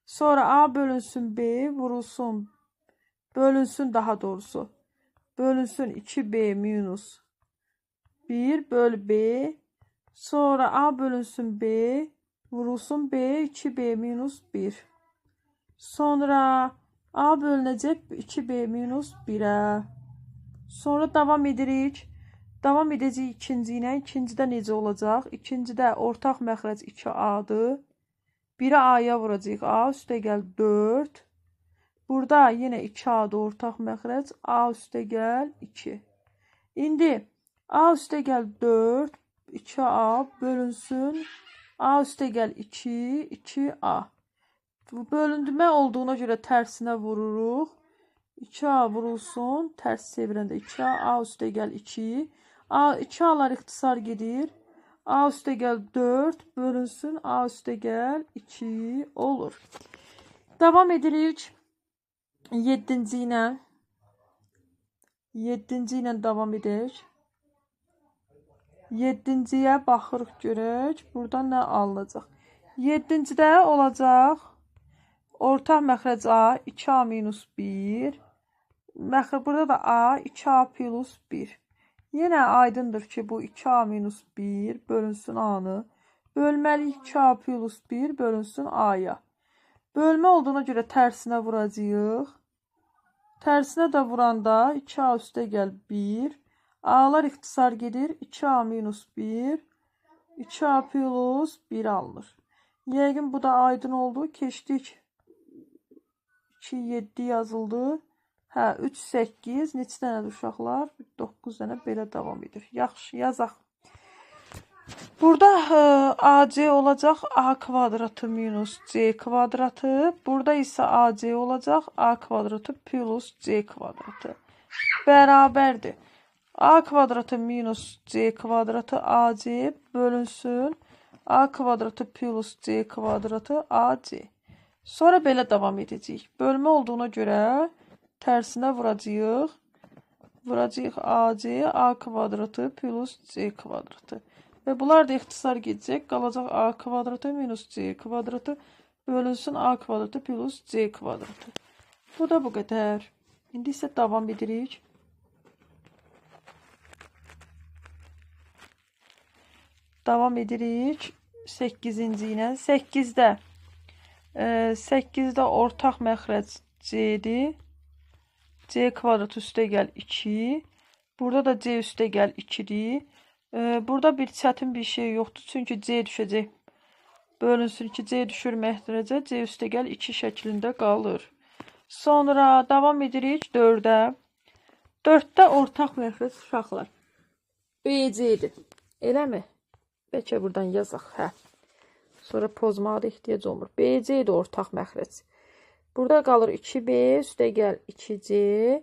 Sonra A bölünsün B vurulsun. Bölünsün daha doğrusu. Bölünsün 2B minus 1 böl B. Sonra A bölünsün B vurulsun B 2B minus 1. Sonra A bölünəcək 2B minus 1'ə. Sonra davam edirik. Davam edəcəyik ikinci ilə. İkincidə necə olacaq? İkincidə ortaq məxrəc 2A-dır. 1-i A-ya vuracağıq. A üstə gəl 4. Burada yenə 2A-dır ortaq məxrəc. A üstə gəl 2. İndi A üstə gəl 4. 2A bölünsün. A üstə gəl 2. 2A. Bu bölündürmə olduğuna görə tərsinə vururuq. 2A vurulsun. Tərs çevirəndə 2A. A üstə gəl 2. A, 2A'lar ixtisar gedir. A üstə gəl 4 bölünsün. A üstə gəl 2 olur. Davam edirik. 7-ci ilə. 7-ci ilə davam edək. 7-ciyə baxırıq görək. Burada nə alınacaq? 7-cidə olacaq. Ortaq məxrəc A 2A minus 1. Burada da A 2A plus 1. Yenə aydındır ki, bu 2A minus 1 bölünsün A-nı. Bölməliyik 2A plus 1 bölünsün A-ya. Bölmə olduğuna görə tərsinə vuracağıq. Tərsinə də vuranda 2A üstə gəl 1. A'lar ixtisar gedir. 2A minus 1. 2A plus 1 alınır. Yəqin bu da aydın oldu. Keçdik. 2, 7 yazıldı. Hə, 3, 8. Neçə dənədir uşaqlar? 9 dənə belə davam edir. Yaxşı, yazaq. Burada AC olacaq A kvadratı minus C kvadratı. Burada isə AC olacaq A kvadratı plus C kvadratı. Bərabərdir. A kvadratı minus C kvadratı AC bölünsün. A kvadratı plus C kvadratı AC. Sonra belə davam edəcəyik. Bölmə olduğuna görə tərsinə vuracağıq. Vuracağıq AC, A kvadratı plus C kvadratı. Və bunlar da ixtisar gedəcək. Qalacaq A kvadratı minus C kvadratı bölünsün A kvadratı plus C kvadratı. Bu da bu qədər. İndi isə davam edirik. Davam edirik 8-ci ilə. 8-də ortaq məxrəc C-dir. C kvadratı üstə gəl 2. Burada da C üstə gəl 2-dir. Burada bir çətin bir şey yoxdur. Çünki C düşəcək. Bölünsün ki, C düşür məxrəcə. C üstə gəl 2 şəklində qalır. Sonra davam edirik 4-ə. 4-də ortaq məxrəc uşaqlar. BC-dir. Eləmi? Bəlkə buradan yazaq. Hə. Sonra pozmağa da ehtiyac olmur. BC-dir ortaq məxrəc. Burada qalır 2B, üstə gəl 2C.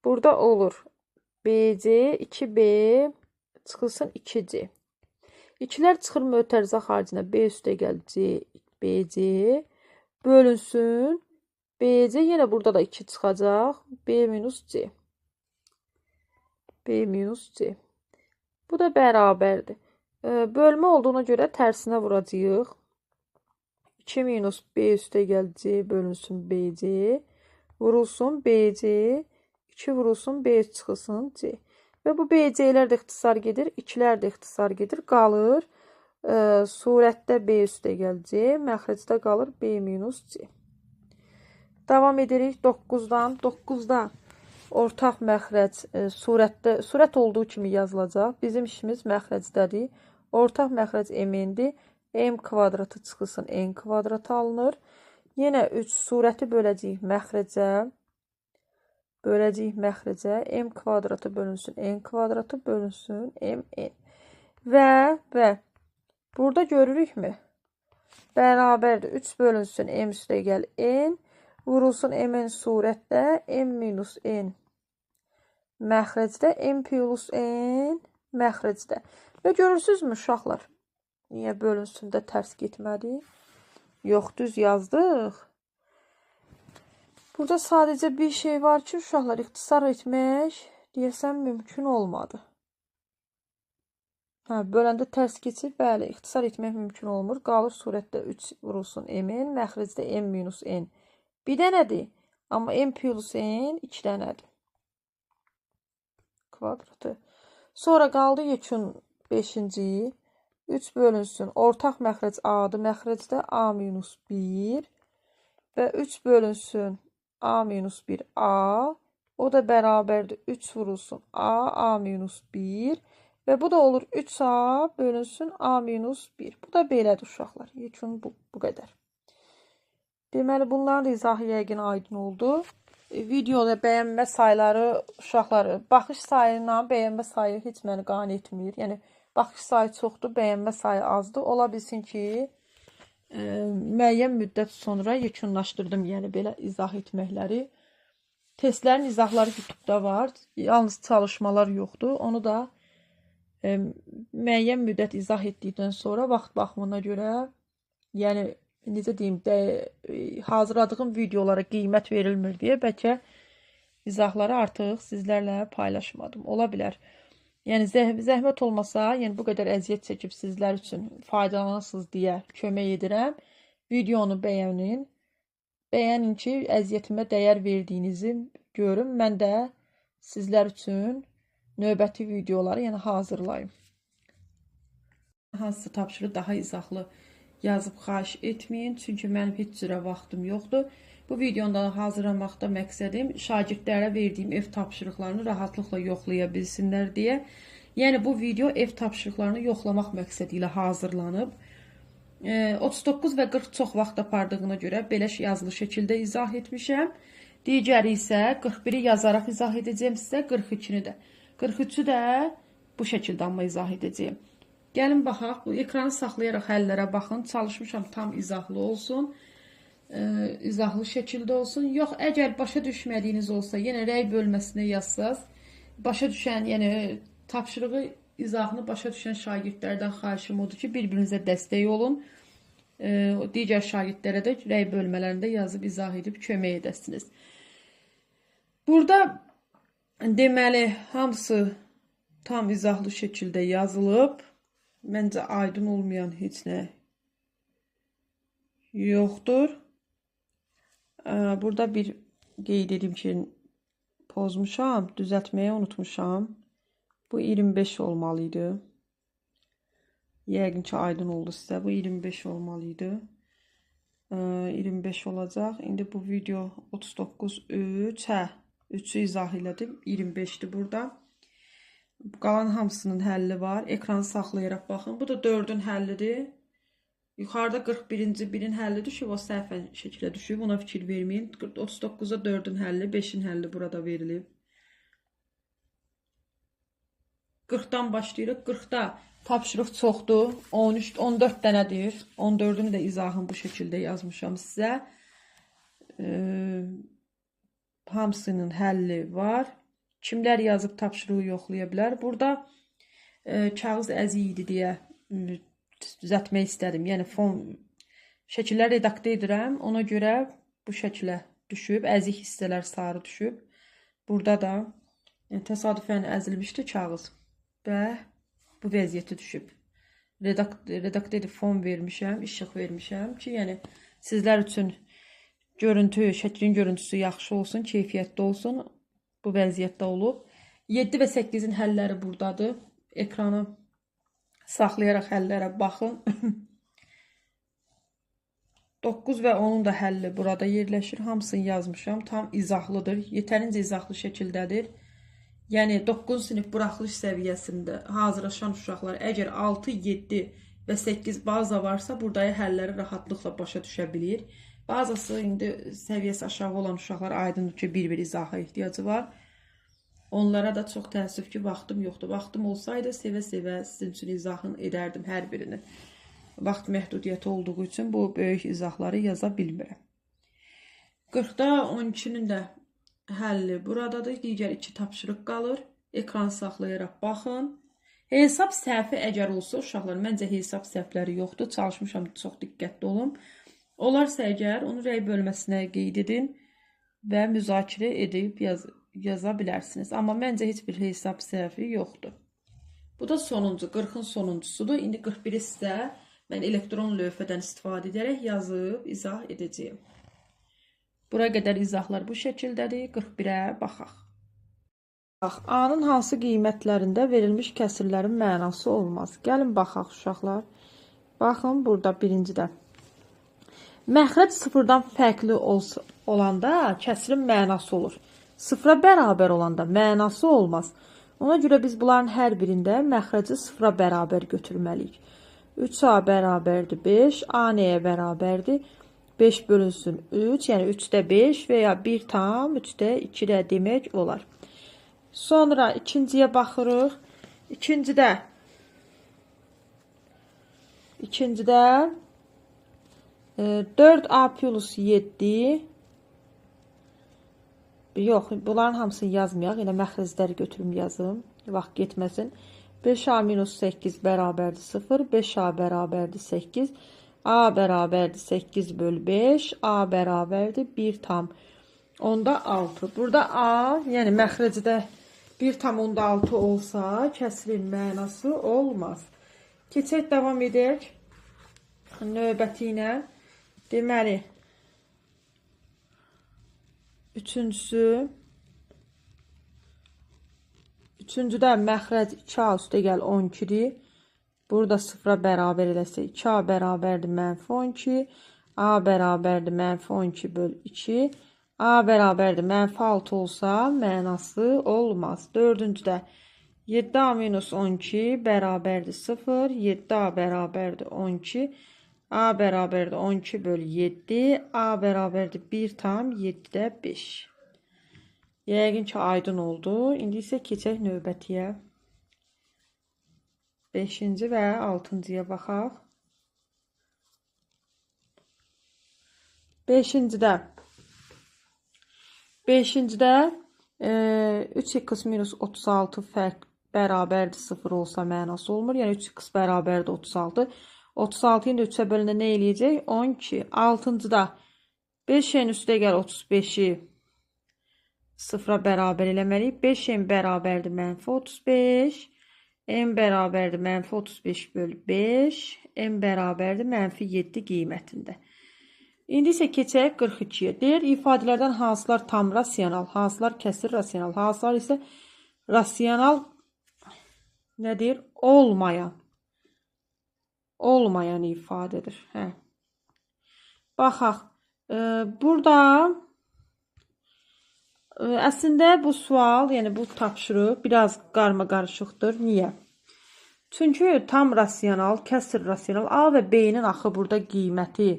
Burada olur BC, 2B, çıxılsın 2C. 2-lər çıxır mötərizə xaricinə. B üstə gəl C, BC. Bölünsün. BC yenə burada da 2 çıxacaq. B minus C. B minus C. Bu da bərabərdir. Bölmə olduğuna görə tərsinə vuracağıq. 2 minus B üstə gəl C bölünsün BC. Vurulsun BC. 2 vurulsun B çıxılsın C. Və bu BC-lər də ixtisar gedir. 2-lər də ixtisar gedir. Qalır. Surətdə B üstə gəl C. Məxrəcdə qalır B minus C. Davam edirik 9-dan. 9-da ortaq məxrəc surətdə, surət olduğu kimi yazılacaq. Bizim işimiz məxrəcdədir. Ortaq məxrəc M-dir. M kvadratı çıxılsın N kvadratı alınır. Yenə 3 surəti böləcəyik məxrəcə. Böləcəyik məxrəcə. M kvadratı bölünsün N kvadratı bölünsün MN. Və burada görürükmü? Bərabərdir. 3 bölünsün M üstə gəl N. Vurulsun MN surətdə M minus N məxrəcdə M plus N məxrəcdə. Və görürsünüzmü uşaqlar? Niyə bölünsün də tərs getmədi? Yox, düz yazdıq. Burada sadəcə bir şey var ki, uşaqlar, ixtisar etmək deyəsən mümkün olmadı. Hə, böləndə tərs keçir. Bəli, ixtisar etmək mümkün olmur. Qalır surətdə 3 vurulsun MN, məxrəcdə M minus N. Bir dənədir. Amma M plus N 2 dənədir. Kvadratı. Sonra qaldı yekun 5-ci. 3 bölünsün. Ortaq məxrəc A-dır. Məxrəcdə A minus 1 və 3 bölünsün A minus 1 A. O da bərabərdir. 3 vurulsun A, A minus 1 və bu da olur 3A bölünsün A minus 1. Bu da belədir uşaqlar. Yekun bu qədər. Deməli, bunların da izahı yəqin aydın oldu. Videoda bəyənmə sayları uşaqlar, baxış sayına bəyənmə sayı heç məni qane etmir. Yəni, baxış sayı çoxdur, bəyənmə sayı azdır. Ola bilsin ki, müəyyən müddət sonra yekunlaşdırdım, yəni belə izah etməkləri. Testlərin izahları YouTube-da var, yalnız çalışmalar yoxdur. Onu da müəyyən müddət izah etdikdən sonra vaxt baxımına görə, yəni necə deyim, hazırladığım videolara qiymət verilmir deyə bəlkə izahları artıq sizlərlə paylaşmadım. Ola bilər. Yəni zəhmət olmasa, yəni bu qədər əziyyət çəkib sizlər üçün faydalanasınız deyə kömək edirəm. Videonu bəyənin. Bəyənin ki, əziyyətimə dəyər verdiyinizi görüm. Mən də sizlər üçün növbəti videoları yəni hazırlayım. Hansısa tapşırığı daha izahlı yazıb xahiş etməyin. Çünki mənim heç cürə vaxtım yoxdur. Bu videonu da hazırlamaqda məqsədim şagirdlərə verdiyim ev tapşırıqlarını rahatlıqla yoxlaya bilsinlər deyə. Yəni bu video ev tapşırıqlarını yoxlamaq məqsədi ilə hazırlanıb. 39 və 40 çox vaxt apardığına görə belə yazılı şəkildə izah etmişəm. Digəri isə 41-i yazaraq izah edəcəyim sizə, 42-ni də. 43-ü də bu şəkildə amma izah edəcəyim. Gəlin baxaq, bu ekranı saxlayaraq həllərə baxın. Çalışmışam tam izahlı olsun, izahlı şəkildə olsun. Yox, əgər başa düşmədiyiniz olsa, yenə rəy bölməsinə yazsaz, başa düşən, yəni tapşırığı, izahını başa düşən şagirdlərdən xahişim odur ki, bir-birinizə dəstək olun. Digər şagirdlərə də rəy bölmələrində yazıb izah edib kömək edəsiniz. Burada deməli, hamısı tam izahlı şəkildə yazılıb. Məncə aydın olmayan heç nə yoxdur. Burada bir qeyd edim ki, pozmuşam, düzəltməyi unutmuşam. Bu 25 olmalı idi. Yəqin ki, aydın oldu sizə. Bu 25 olmalı idi. 25 olacaq. İndi bu video 39, 3. Hə, 3-ü izah elədim. 25-dir burada. Qalan hamısının həlli var. Ekranı saxlayaraq baxın. Bu da 4-ün həllidir. Yuxarıda 41-ci 1-in həlli düşüb. O səhvən şəkilə düşüb. Ona fikir verməyin. 39-a 4-ün həlli, 5-in həlli burada verilib. 40-dan başlayırıq. 40-da tapşırıq çoxdur. 13, 14 dənədir. 14-ün də izahını bu şəkildə yazmışam sizə. Hamısının həlli var. Kimlər yazıb tapşırığı yoxlaya bilər. Burada kağız əzik idi deyə düzəltmək istədim. Yəni fon şəkillər redaktə edirəm. Ona görə bu şəkilə düşüb. Əzik hissələr sarı düşüb. Burada da yəni, təsadüfən əzilmişdi kağız və bu vəziyyətə düşüb. Redaktə edib fon vermişəm, işıq vermişəm ki, yəni sizlər üçün görüntü, şəklin görüntüsü yaxşı olsun, keyfiyyətli olsun. Bu vəziyyətdə olub. 7 və 8-in həlləri buradadır. Ekranı saxlayaraq həllərə baxın. 9 və 10-un da həlli burada yerləşir. Hamısını yazmışam. Tam izahlıdır. Yetərincə izahlı şəkildədir. Yəni 9-cu sinif buraxılış səviyyəsində hazırlaşan uşaqlar əgər 6, 7 və 8 baza varsa, burada həlləri rahatlıqla başa düşə bilir. Bazası indi səviyyəsi aşağı olan uşaqlar aydındır ki, bir-bir izaha ehtiyacı var. Onlara da çox təəssüf ki, vaxtım yoxdur. Vaxtım olsaydı sevə-sevə sizin üçün izahını edərdim hər birini. Vaxt məhdudiyyəti olduğu üçün bu böyük izahları yaza bilmirəm. 40-da 12-nin də həlli buradadır. Digər 2 tapşırıq qalır. Ekran saxlayaraq baxın. Hesab səhvi əgər olsa uşaqlar, məncə hesab səhvləri yoxdur. Çalışmışam, çox diqqətli olun. Olarsa əgər onu rəy bölməsinə qeyd edin və müzakirə edib yaza bilərsiniz. Amma məncə heç bir hesab səhvi yoxdur. Bu da sonuncu, 40-ın sonuncusudur. İndi 41-i sizə mən elektron lövhədən istifadə edərək yazıb izah edəcəyim. Bura qədər izahlar bu şəkildədir. 41-ə baxaq. Bax, A-nın hansı qiymətlərində verilmiş kəsirlərin mənası olmaz. Gəlin baxaq uşaqlar. Baxın burada birincidə. Məxrəc sıfırdan fərqli olanda kəsirin mənası olur. Sıfıra bərabər olanda mənası olmaz. Ona görə biz bunların hər birində məxrəci sıfıra bərabər götürməliyik. 3A bərabərdir 5, A nəyə bərabərdir? 5 bölünsün 3, yəni 3-də 5 və ya 1 tam 3-də 2 də demək olar. Sonra ikinciyə baxırıq. İkincidə 4A plus 7. Yox, bunların hamısını yazmayaq. Elə məxrəcləri götürüm yazım. Vaxt getməsin. 5A minus 8 bərabərdir 0. 5A bərabərdir 8. A bərabərdir 8 böl 5. A bərabərdir 1 tam onda 6. Burada A, yəni məxrəcdə 1 tam onda 6 olsa, kəsirin mənası olmaz. Keçək, davam edək. Növbəti ilə. Deməli, üçüncüdə məxrəc 2A üstəgəl 12-dir. Burada sıfıra bərabər eləsək, 2A bərabərdir mənfi 12, A bərabərdir mənfi 12 böl 2, A bərabərdir mənfi 6 olsa, mənası olmaz. Dördüncüdə 7A minus 12 bərabərdir 0, 7A bərabərdir 12, A bərabərdir 12 bölü 7. A bərabərdir 1,7-də 5. Yəqin ki, aydın oldu. İndi isə keçək növbətiyə. 5-ci və 6-cıya baxaq. 5-cidə 3x minus 36 fərq bərabərdir 0 olsa mənası olmur. Yəni 3x bərabərdir 36. 36-nı da 3-ə bölündə nə eləyəcək? 12. 6-cıda 5n üstə gəl 35-i 0-a bərabər eləməliyik. 5n bərabərdir mənfi 35. M bərabərdir mənfi 35 bölü 5. M bərabərdir mənfi 7 qiymətində. İndi isə keçək 42-yə. Deyir, ifadələrdən hansılar tam rasional, hansılar kəsir rasional, hansılar isə rasional nədir? Olmayan. Olmayan ifadədir. Hə. Baxaq. Burada əslində bu sual, yəni bu tapşırıq biraz qarma-qarışıqdır. Niyə? Çünki tam rasional, kəsir rasional A və B-nin axı burada qiyməti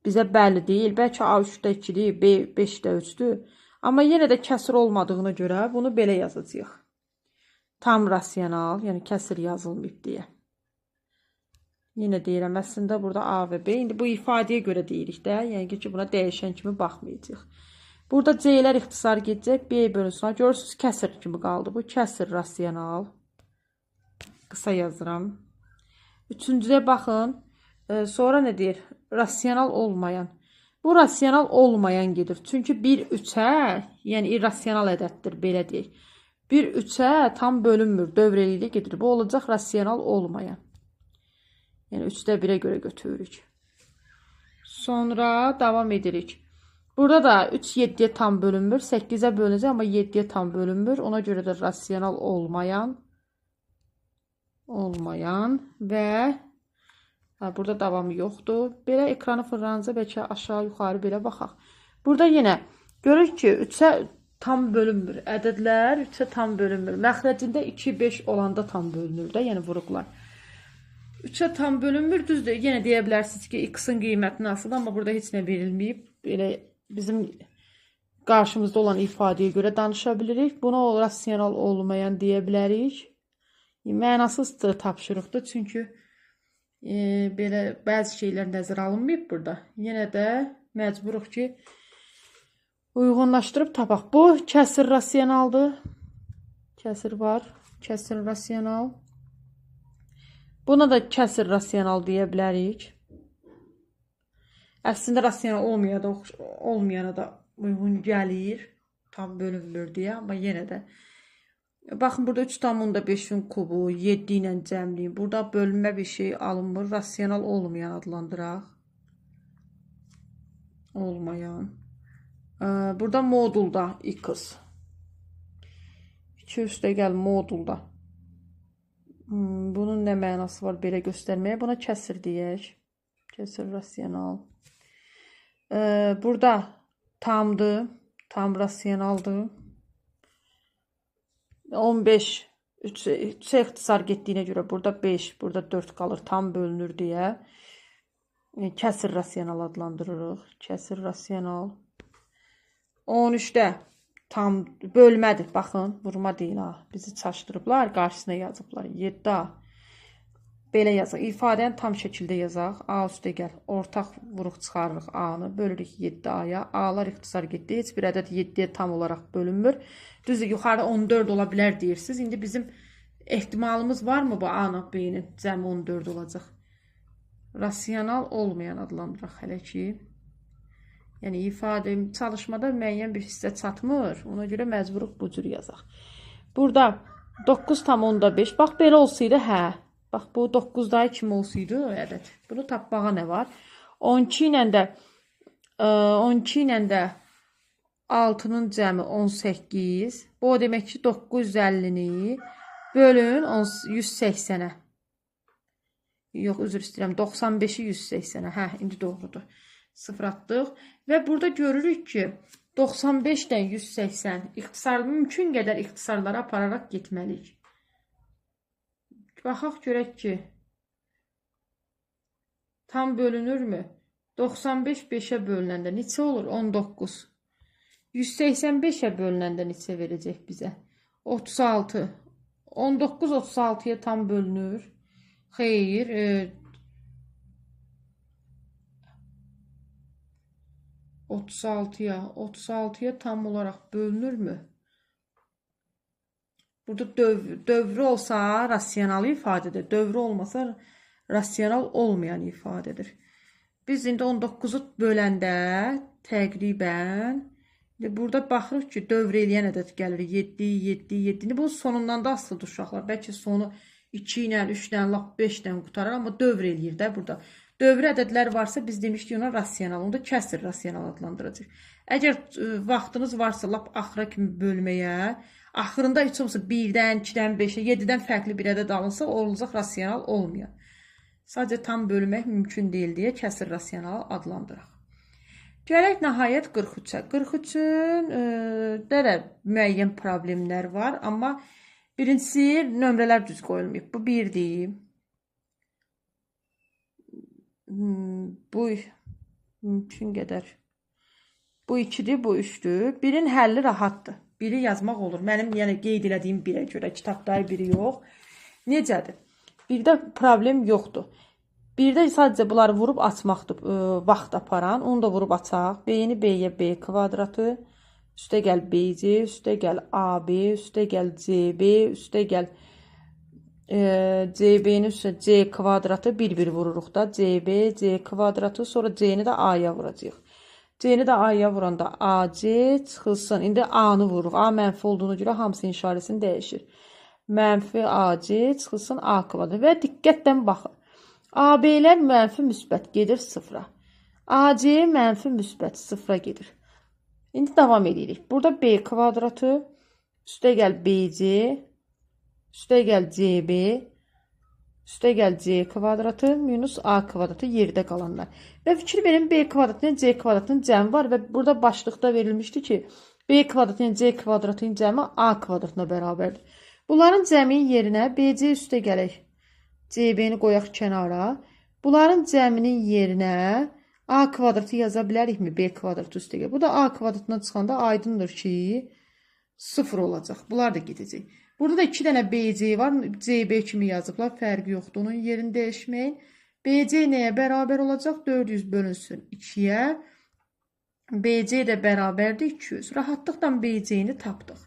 bizə bəlli deyil. Bəlkə A 3-də 2-dir, B 5-də 3-dür. Amma yenə də kəsir olmadığına görə bunu belə yazacağıq. Tam rasional, yəni kəsir yazılmayıb deyə. Yenə deyirəm, əslində burada A və B. İndi bu ifadəyə görə deyirik də. Yəni ki, buna dəyişən kimi baxmayacağıq. Burada C-lər ixtisar gedəcək. B bölünsün. Görürsünüz, kəsir kimi qaldı. Bu kəsir rasional. Qısa yazıram. Üçüncüdə baxın. Sonra nə deyir? Rasional olmayan. Bu rasional olmayan gedir. Çünki 1 3-ə, yəni irrasional ədəddir, belə deyək. 1 3-ə tam bölünmür. Dövr eləyir gedir. Bu olacaq rasional olmayan. Yəni 3-də 1-ə görə götürürük. Sonra davam edirik. Burada da 3 7-yə tam bölünmür. 8-ə bölünəcək, amma 7-yə tam bölünmür. Ona görə də rasional olmayan və burada davamı yoxdur. Belə ekranı fırlanınca bəlkə aşağı yuxarı belə baxaq. Burada yenə görürük ki, 3-ə tam bölünmür. Ədədlər 3-ə tam bölünmür. Məxrəcində 2, 5 olanda tam bölünür də, yəni vuruqlar. 3-ə tam bölünmür. Düzdür, yenə deyə bilərsiniz ki, x-in qiyməti nasıldır, amma burada heç nə verilməyib. Belə bizim qarşımızda olan ifadəyə görə danışa bilirik. Buna rasional olmayan deyə bilərik. Mənasız tapşırıqdır, çünki belə bəzi şeylər nəzərə alınmayıb burada. Yenə də məcburuq ki, uyğunlaşdırıb tapaq. Bu kəsir rasionaldır. Kəsir var. Kəsir rasional. Buna da kəsir rasional deyə bilərik. Əslində rasional olmayana da uyğun gəlir. Tam bölünmür deyə, amma yenə də. Baxın, burada 3,5-in kubu 7 ilə cəmləyim. Burada bölünmə bir şey alınmır. Rasional olmayan adlandıraq. Olmayan. Burada modulda x. 2 üstə gəl modulda. Bunun nə mənası var belə göstərməyə? Buna kəsir deyək. Kəsir rasional. Burada tamdır. Tam rasionaldır. 15, 3-ə ixtisar getdiyinə görə burada 5, burada 4 qalır, tam bölünür deyə. Kəsir rasional adlandırırıq. Kəsir rasional. 13-də tam bölmədir. Baxın, vurma deyil ha. Bizi çaşdırıblar, qarşısına yazıblar. 7A. Belə yazaq. İfadəni tam şəkildə yazaq. A üstə gəl. Ortaq vuruq çıxarırıq A-nı. Bölürük 7A-ya. A-lar ixtisar getdi. Heç bir ədəd 7-yə tam olaraq bölünmür. Düzdür, yuxarıda 14 ola bilər deyirsiniz. İndi bizim ehtimalımız varmı bu A-nın B-nin cəmi 14 olacaq? Rasional olmayan adlandıraq hələ ki. Yəni ifadə çalışmada müəyyən bir hissə çatmır. Ona görə məcburuq bu cür yazaq. Burada 9,5. Bax, belə olsaydı, hə. Bax, bu 9-da kimi olsaydı ədəd. Bunu tapmağa nə var? 12 ilə də 12 ilə də 6-nın cəmi 18. Bu o demək ki, 950-ni bölün 180-ə. Yox, üzr istəyirəm. 95-i 180-ə. Hə, indi doğrudur. 0 atdıq. Və burada görürük ki, 95-dən 180 ixtisar, mümkün qədər ixtisarlara apararaq getməliyik. Baxaq görək ki, Tam bölünürmü? 95 5-ə bölünəndə neçə olur? 19. 185-ə bölünəndə neçə verəcək bizə? 36. 19 36-ya tam bölünür. Xeyr. 36-ya tam olaraq bölünürmü? Burada dövrü olsa rasional ifadədir. Dövrü olmasa rasional olmayan ifadədir. Biz indi 19-u böləndə təqribən burada baxırıq ki, dövr eləyən ədəd gəlir. 7, 7, 7. İndi bu sonundan da asılıdır uşaqlar. Bəlkə sonu 2 ilə, 3 ilə, lap 5 ilə qutarar, amma dövr eləyir də burada. Dövrü ədədlər varsa biz demişdik ona rasional, onu da kəsir rasional adlandıracaq. Əgər vaxtınız varsa lap axıra kimi bölməyə, axırında heç olmasa 1-dən, 2-dən, 5-ə, 7-dən fərqli bir ədəd alınsa, olacaq rasional olmayan. Sadəcə tam bölmək mümkün deyil deyə kəsir rasional adlandıraq. Gələk nəhayət 43-ə. 43-ün də müəyyən problemlər var, amma birincisi nömrələr düz qoyulmayıb. Bu 1-dir. Bu mümkün qədər. Bu 2-dir, bu 3-dür. Birin həlli rahatdır. Biri yazmaq olur. Mənim yəni qeyd elədiyim birə görə, kitabda biri yox. Necədir? Birdə problem yoxdur. Birdə sadəcə bunları vurub açmaqdır, vaxt aparan. Onu da vurub açaq. B-ni B-yə B kvadratı, üstə gəl BC, üstə gəl AB, üstə gəl CB, üstə gəl CB-nin üstə C kvadratı, bir-bir vururuq da. CB, C kvadratı, sonra C-ni də A-ya vuracağıq. C-ni də A-ya vuranda AC çıxılsın. İndi A-nı vururuq. A mənfi olduğuna görə hamısının işarəsini dəyişir. Mənfi AC çıxılsın A kvadratı. Və diqqətlə baxın. AB-lər mənfi müsbət gedir sıfıra. AC mənfi müsbət sıfıra gedir. İndi davam edirik. Burada B kvadratı, üstə gəl BC, üstə gəl CB, üstə gəl C kvadratı, minus A kvadratı yerdə qalanlar. Və fikir verin, B kvadratının C kvadratının cəmi var və burada başlıqda verilmişdi ki, B kvadratının C kvadratının cəmi A kvadratına bərabərdir. Bunların cəminin yerinə BC üstə gələk. CB-ni qoyaq kənara. Bunların cəminin yerinə A kvadratı yaza bilərikmi? B kvadratı üstə gəl. Bu da A kvadratından çıxanda aydındır ki, 0 olacaq. Bunlar da gedəcək. Burada da 2 dənə BC var. CB kimi yazıblar. Fərqi yoxdur. Onun yerini dəyişməyin. BC nəyə bərabər olacaq? 400 bölünsün 2-yə. BC də bərabərdir 200. Rahatlıqla BC-ni tapdıq.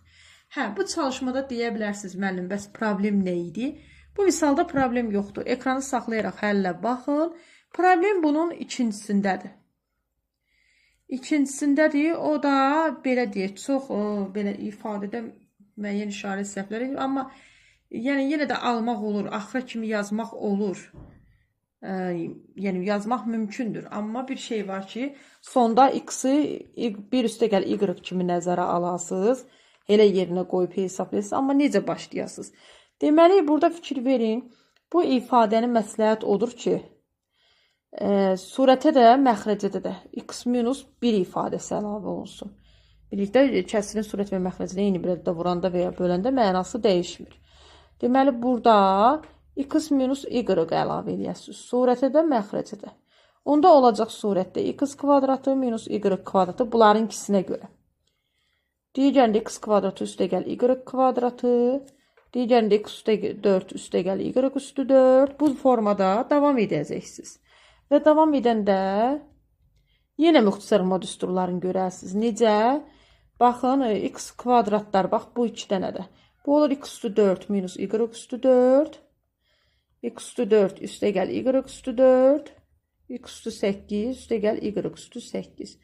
Hə, bu çalışmada deyə bilərsiniz, müəllim, bəs problem nə idi? Bu misalda problem yoxdur. Ekranı saxlayaraq həllə baxın. Problem bunun ikincisindədir. İkincisindədir. O da belə deyək, çox belə ifadədə müəyyən işarə səhvləri edir. Amma yəni yenə də almaq olur, axıra kimi yazmaq olur. Yəni yazmaq mümkündür. Amma bir şey var ki, sonda x-i bir üstə gəl y kimi nəzərə alasınız. Elə yerinə qoyub hesablayasınız. Amma necə başlayasınız? Deməli, burada fikir verin. Bu ifadənin məsləhət odur ki, surətə də, məxrəcədə də x minus 1 ifadəsi əlavə olunsun. Birlikdə kəsirin surət və məxrəcinə eyni bir ədədə vuranda və ya böləndə mənası dəyişmir. Deməli, burada x minus y əlavə eləyəsiniz. Surətə də, məxrəcə də. Onda olacaq surətdə x kvadratı minus y kvadratı bunların ikisinə görə. Digərində x kvadratı üstə gəl y kvadratı. Digərində x üstə 4 üstə gəl y üstü 4. Bu formada davam edəcəksiniz. Və davam edəndə yenə müxtəsər vurma düsturlarını görərsiniz. Necə? Baxın, x kvadratlar, bax bu iki dənə də. Bu olur x üstü 4 minus y üstü 4. X üstü 4 üstə gəl y üstü 4. X üstü 8 üstə gəl y üstü 8.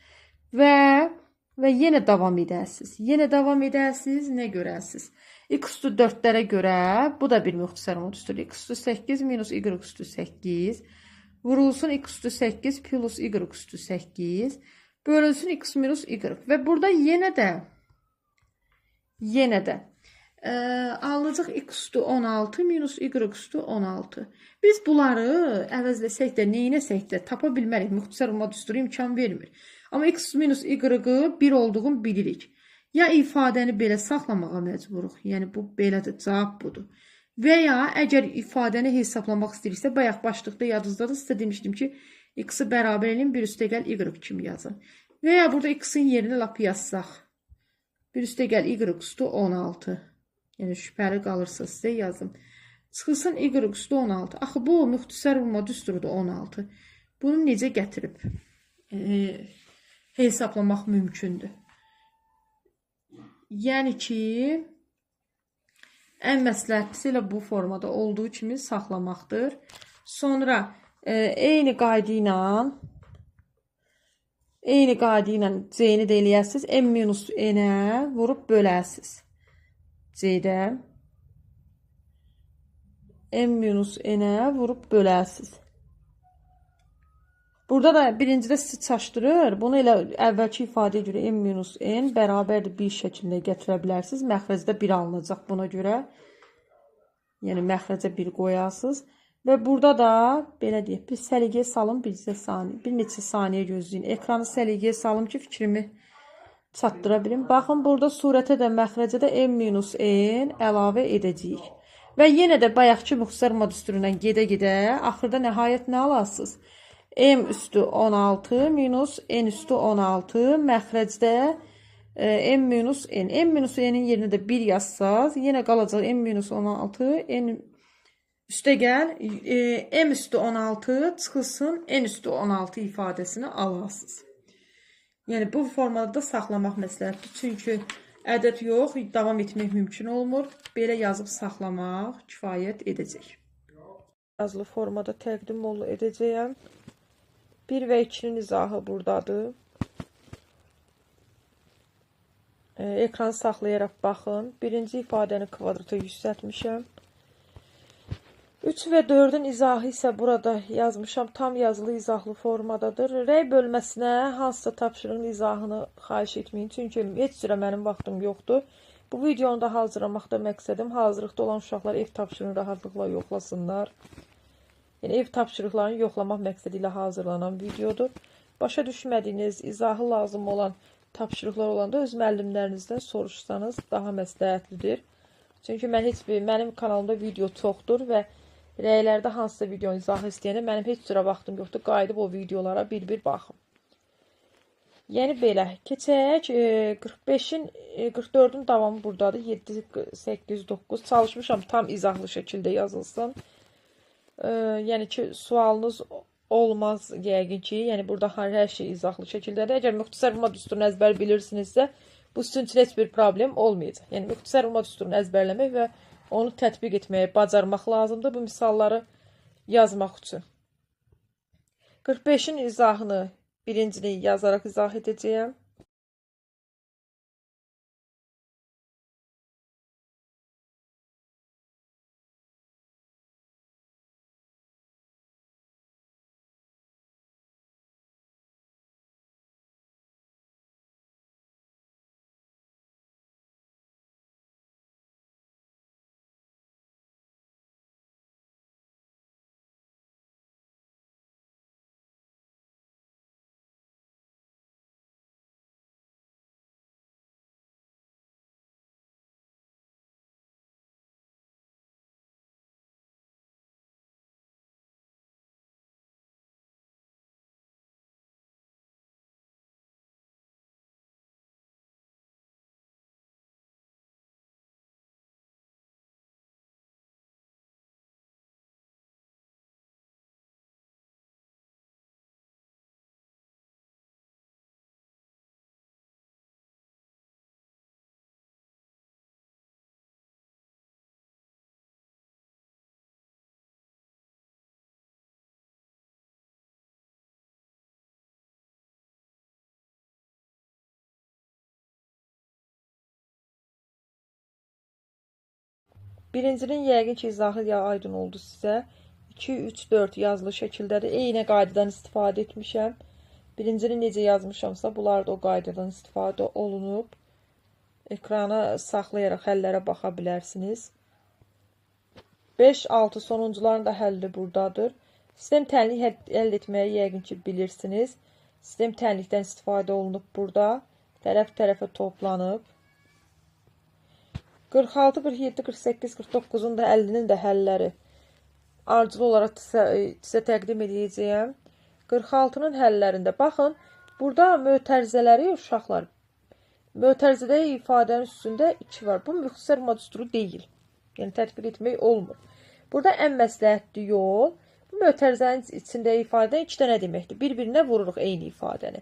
Və yenə davam edərsiniz. Yenə davam edərsiniz. Nə görərsiniz? X üstü 4-lərə görə bu da bir müxtəsər vurma düsturu. X üstü 8 minus y üstü 8 vurulsun x üstü 8 plus y üstü 8 bölünsün x minus y. Və burada yenə də alınacaq x üstü 16 minus y üstü 16. Biz bunları əvəzləsək də, neynəsək də tapa bilmərik. Müxtəsər vurma düsturu imkan vermir. Amma x minus y-ı 1 olduğunu bilirik. Ya ifadəni belə saxlamağa məcburuq. Yəni bu belədir, cavab budur. Və ya əgər ifadəni hesablamaq istəyirsə, bayaq başlıqda yadınızdadır, sizə demişdim ki, x-i bərabər eləyin, 1 üstəgəl y kimi yazın. Və ya burada x-in yerinə lap yazsaq. 1 üstəgəl y üstü 16. Yəni şübhəli qalırsa sizə yazım. Çıxılsın y üstü 16. Axı bu müxtəsər vurma düsturudur 16. Bunu necə gətirib hesablamaq mümkündür? Yəni ki, ən məsləhətlisi elə bu formada olduğu kimi saxlamaqdır. Sonra eyni qayda ilə C-ni də eləyəsiniz. M minus N-ə vurub böləsiniz. C-də M minus N-ə vurub böləsiniz. Burada da birincidə sizi çaşdırır. Bunu elə əvvəlki ifadəyə görə M minus N bərabərdir 1 şəklində gətirə bilərsiniz. Məxrəcdə 1 alınacaq buna görə. Yəni məxrəcə 1 qoyasınız. Və burada da belə deyək, bir səliqəyə salım, bir neçə saniyə gözləyin. Ekranı səliqəyə salım ki, fikrimi çatdıra bilim. Baxın, burada surətə də, məxrəcə də M minus N əlavə edəcəyik. Və yenə də bayaqki müxtəsər vurma düsturundan gedə-gedə axırda nəhayət nə alasınız? M üstü 16 minus N üstü 16 məxrəcdə M minus N. M minus N-in yerinə də 1 yazsaz, yenə qalacaq M minus 16, N üstəgəl M üstü 16 çıxılsın N üstü 16 ifadəsini alasınız. Yəni bu formada da saxlamaq məsləhətdir. Çünki ədəd yox, davam etmək mümkün olmur. Belə yazıb saxlamaq kifayət edəcək. Yazılı formada təqdim edəcəyəm. 1 və 2-nin izahı buradadır. Ekranı saxlayaraq baxın. Birinci ifadəni kvadrata yüksəltmişəm. 3 və 4-ün izahı isə burada yazmışam. Tam yazılı izahlı formadadır. Rəy bölməsinə hansısa tapşırığın izahını xahiş etməyin. Çünki heç cürə mənim vaxtım yoxdur. Bu videonu da hazırlamaqda məqsədim hazırlıqda olan uşaqlar ev tapşırığını rahatlıqla yoxlasınlar. Yəni ev tapşırıqlarını yoxlamaq məqsədi ilə hazırlanan videodur. Başa düşmədiyiniz, izahı lazım olan tapşırıqlar olanda öz müəllimlərinizdən soruşsanız daha məsləhətlidir. Çünki mənim kanalımda video çoxdur və rəylərdə hansısa videonun izahı istəyəndə mənim heç cürə vaxtım yoxdur. Qayıdıb o videolara bir-bir baxım. Yəni belə. Keçək 45-in, 44-ün davamı buradadır. 7, 8, 9 çalışmışam tam izahlı şəkildə yazılsın. Yəni ki, sualınız olmaz yəqin ki. Yəni burada hər şey izahlı şəkildədir. Əgər müxtəsər vurma düsturunu əzbər bilirsinizsə, bu sizin üçün heç bir problem olmayacaq. Yəni müxtəsər vurma düsturunu əzbərləmək və onu tətbiq etməyi bacarmaq lazımdır bu misalları yazmaq üçün. 45-in izahını birincini yazaraq izah edəcəyəm. Birincinin yəqin ki, izahı ya aydın oldu sizə. 2, 3, 4 yazılı şəkildədir. Eyni qaydadan istifadə etmişəm. Birincini necə yazmışamsa, bunlar da o qaydadan istifadə olunub. Ekrana saxlayaraq həllərə baxa bilərsiniz. 5, 6 sonuncuların da həlli buradadır. Sistem tənlik əldə etməyi yəqin ki, bilirsiniz. Sistem tənlikdən istifadə olunub burada. Tərəf tərəfə toplanıb. 46, 47, 48, 49-un da 50-nin də həlləri ardıcıl olaraq sizə təqdim edəcəyəm. 46-nın həllərində baxın, burada mötərizələri uşaqlar, mötərizədə ifadənin üstündə 2 var. Bu müxtəsər vurma düsturu deyil. Yəni tətbiq etmək olmur. Burada ən məsləhətli yol bu mötərizənin içində ifadə 2 dənə deməkdir. Bir-birinə vururuq eyni ifadəni.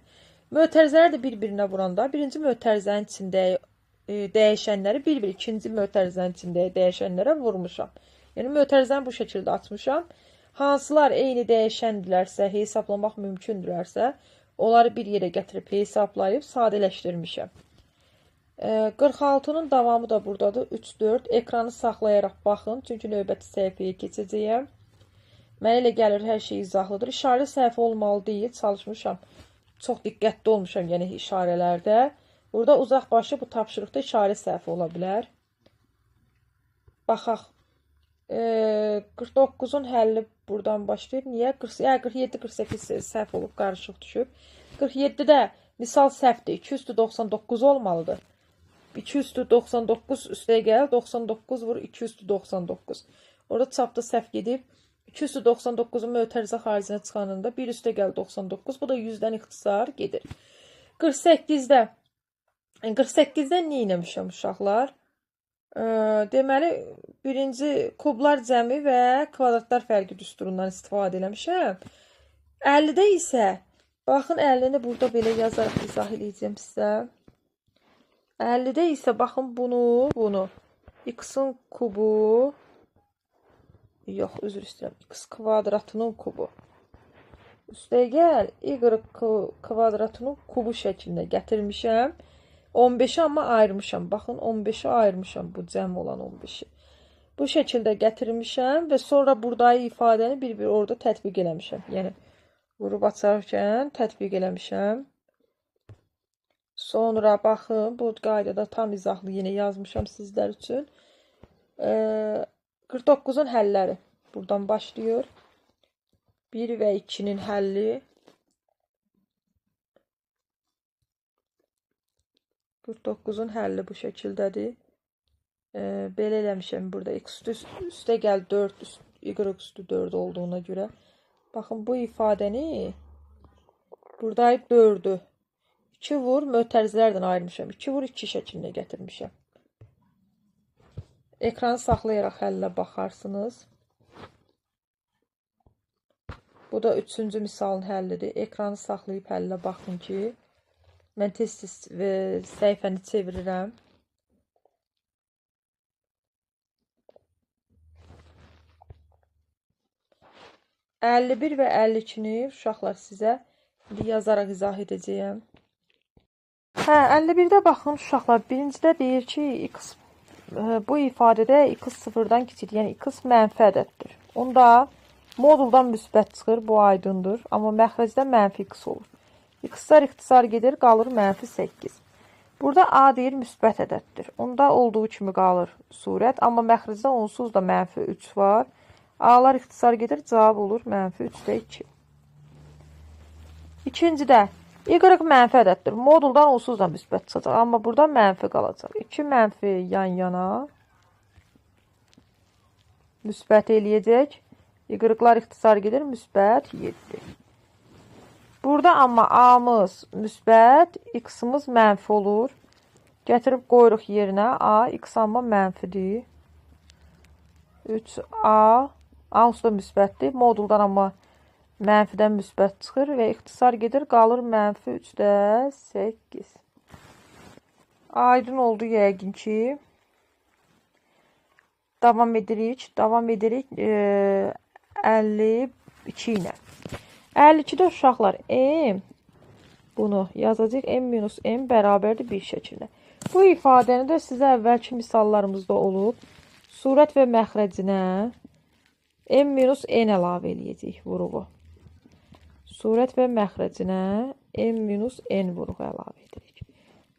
Mötərizələr də bir-birinə vuranda birinci mötərizənin içində dəyişənləri bir-bir ikinci mötərizənin içində dəyişənlərə vurmuşam. Yəni mötərizəni bu şəkildə açmışam. Hansılar eyni dəyişəndirlərsə, hesablamaq mümkündürlərsə, onları bir yerə gətirib hesablayıb sadələşdirmişəm. 46-nın davamı da buradadır. 3, 4. Ekranı saxlayaraq baxın, çünki növbəti səhifəyə keçəcəyəm. Mənə elə gəlir, hər şey izahlıdır. İşarə səhvi olmalı deyil, çalışmışam. Çox diqqətli olmuşam, yəni işarələrdə. Burada uzaq başı bu tapşırıqda işarə səhvi ola bilər. Baxaq. 49-un həlli buradan başlayır. Niyə? 47-48 səhv olub, qarışıq düşüb. 47-də misal səhvdir. 2 üstü 99 olmalıdır. 2 üstü 99 üstəyə gəl, 99 vur 2 üstü 99. Orada çapda səhv gedib. 2 üstü 99-un mötərizə xaricinə çıxanında 1 üstə gəl 99. Bu da 100-dən ixtisar gedir. 48-də nə eləmişəm uşaqlar? Deməli, birinci kublar cəmi və kvadratlar fərqi düsturundan istifadə eləmişəm. 50-də isə, baxın 50-ni burada belə yazaraq izah eləyəcəm sizə. 50-də isə baxın bunu. X-in kubu, yox, üzr istəyirəm, x kvadratının kubu. Üstəgəl y kvadratının kubu şəklində gətirmişəm. 15-i amma ayırmışam. Baxın, 15-i ayırmışam, bu cəm olan 15-i. Bu şəkildə gətirmişəm və sonra buradakı ifadəni bir-bir orada tətbiq eləmişəm. Yəni, vurub açarkən tətbiq eləmişəm. Sonra baxın, bu qaydada tam izahlı yenə yazmışam sizlər üçün. 49-un həlləri buradan başlayır. 1 və 2-nin həlli. 49-un həlli bu şəkildədir. Belə eləmişəm burada. X üstə gəl 4, y üstü 4 olduğuna görə. Baxın, bu ifadəni burada 4-ü 2 vur, mötərizələrdən ayırmışam. 2 vur, 2 şəklində gətirmişəm. Ekranı saxlayaraq həllə baxarsınız. Bu da 3-cü misalın həllidir. Ekranı saxlayıb həllə baxın ki, mən tez-tez səhifəni çevirirəm. 51 və 52-ni uşaqlar sizə yazaraq izah edəcəyəm. Hə, 51-də baxın uşaqlar, birincidə deyir ki, x, bu ifadədə x sıfırdan kiçikdir, yəni x mənfi ədəddir. Onda moduldan müsbət çıxır, bu aydındır, amma məxrəcdə mənfi x olur. X-lar ixtisar gedir, qalır mənfi 8. Burada A deyir müsbət ədəddir. Onda olduğu kimi qalır surət, amma məxrəcdə onsuz da mənfi 3 var. A-lar ixtisar gedir, cavab olur mənfi 3-də 2. İkincidə Y mənfi ədəddir. Moduldan onsuz da müsbət çıxacaq, amma burada mənfi qalacaq. 2 mənfi yan yana müsbət eləyəcək. Y-lar ixtisar gedir, müsbət 7. Burada amma A-mız müsbət, X-imiz mənfi olur. Gətirib qoyuruq yerinə A, X amma mənfidir. 3A, A onsuz da müsbətdir. Moduldan amma mənfidən müsbət çıxır və ixtisar gedir, qalır mənfi 3-də 8. Aydın oldu yəqin ki. Davam edirik, 52 ilə. 52-də uşaqlar M, bunu yazacaq, M minus M bərabərdir 1 şəklində. Bu ifadəni də sizə əvvəlki misallarımızda olub. Surət və məxrəcinə M minus N əlavə eləyəcəyik vuruğu. Surət və məxrəcinə M minus N vuruğu əlavə edirik.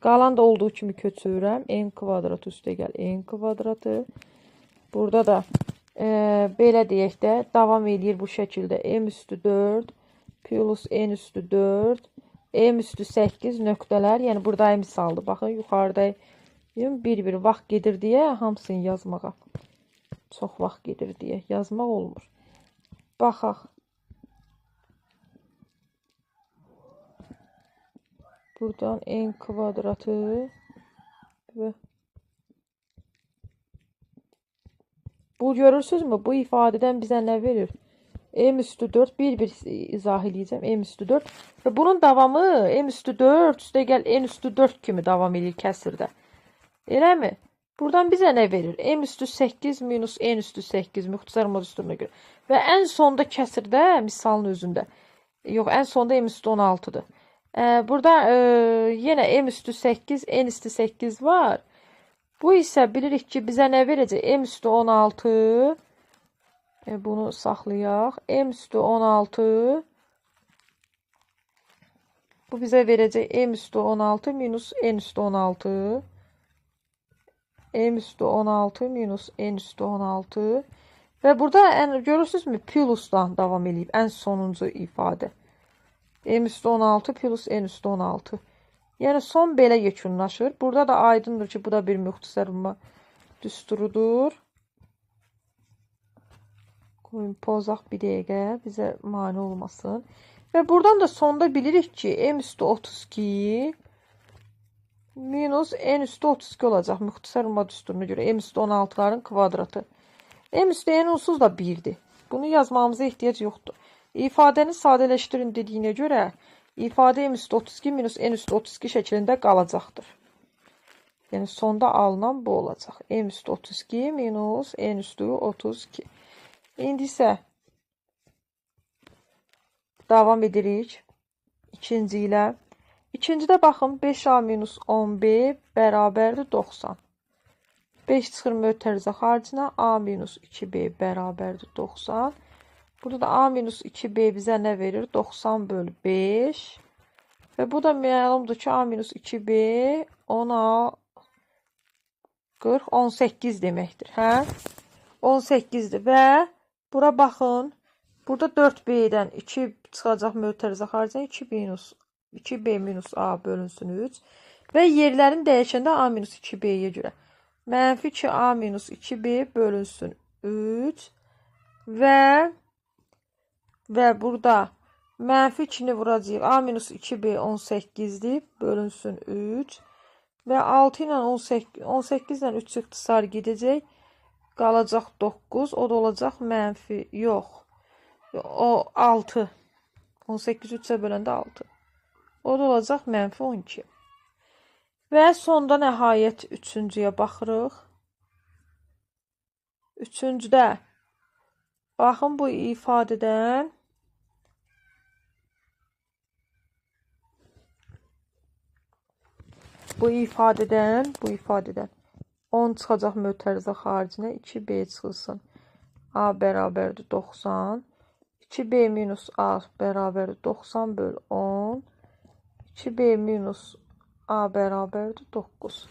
Qalan da olduğu kimi köçürürəm. N kvadratı üstə gəl N kvadratı. Burada da belə deyək də davam eləyir bu şəkildə. M üstü 4 plus N üstü 4, M üstü 8 nöqtələr. Yəni burada misaldır. Baxın yuxarıda Bir-bir vaxt gedir deyə hamısını yazmağa. Çox vaxt gedir deyə yazmaq olmur. Baxaq. Buradan n kvadratı və bu görürsünüzmü? Bu ifadədən bizə nə verir? M üstü 4, bir-bir izah eləyəcəm. M üstü 4 və bunun davamı M üstü 4 üstə gəl N üstü 4 kimi davam eləyir kəsirdə. Eləmi? Buradan bizə nə verir? M üstü 8 minus N üstü 8 müxtəsər vurma düsturuna görə. Və ən sonda kəsirdə, misalın özündə. Yox, ən sonda M üstü 16-dır. Burada yenə M üstü 8, N üstü 8 var. Bu isə bilirik ki, bizə nə verəcək? M üstü 16. Bunu saxlayaq. M üstü 16. Bu bizə verəcək M üstü 16 minus N üstü 16. M üstü 16 minus N üstü 16. Və burada görürsünüzmü? Plusdan davam eləyib. Ən sonuncu ifadə. M üstü 16 plus N üstü 16. Yəni son belə yekunlaşır. Burada da aydındır ki, bu da bir müxtəsər vurma düsturudur. Qoyun pozaq bir dəqiqə, bizə mane olmasın. Və buradan da sonda bilirik ki, M üstü 32 minus N üstü 32 olacaq. Müxtəsər vurma düsturuna görə M üstü 16-ların kvadratı. M üstü N onsuz da 1-dir. Bunu yazmamıza ehtiyac yoxdur. İfadəni sadələşdirin dediyinə görə ifadə M üstü 32 minus N üstü 32 şəklində qalacaqdır. Yəni sonda alınan bu olacaq. M üstü 32 minus N üstü 32. İndi isə davam edirik ikinci ilə. İkincidə baxın 5A minus 10B bərabərdir 90. 5 çıxır mötərizə xaricinə, A minus 2B bərabərdir 90. Burada da A minus 2B bizə nə verir? 90 bölü 5. Və bu da məlumdur ki, A minus 2B 10A 40, 18 deməkdir. Hə? 18-dir və bura baxın. Burada 4B-dən 2 çıxacaq mötərizə xaricinə, 2B minus A bölünsün 3. Və yerlərini dəyişəndə A minus 2B-yə görə. Mənfi 2A minus 2B bölünsün 3. Və burada mənfi 2-ni vuracağıq. A minus 2B 18-dir. Bölünsün 3. Və 6 ilə 18 ilə 3 ixtisar gedəcək. Qalacaq 9. O da olacaq mənfi. Yox. O 6. 18 3-ə böləndə 6. O da olacaq mənfi 12. Və sonda nəhayət üçüncüyə baxırıq. Üçüncüdə baxın bu ifadədən bu ifadədən 10 çıxacaq mötərizə xaricinə, 2B çıxılsın. A bərabərdir 90. 2B minus A bərabərdir 90 böl 10. 2B minus A bərabərdir 9.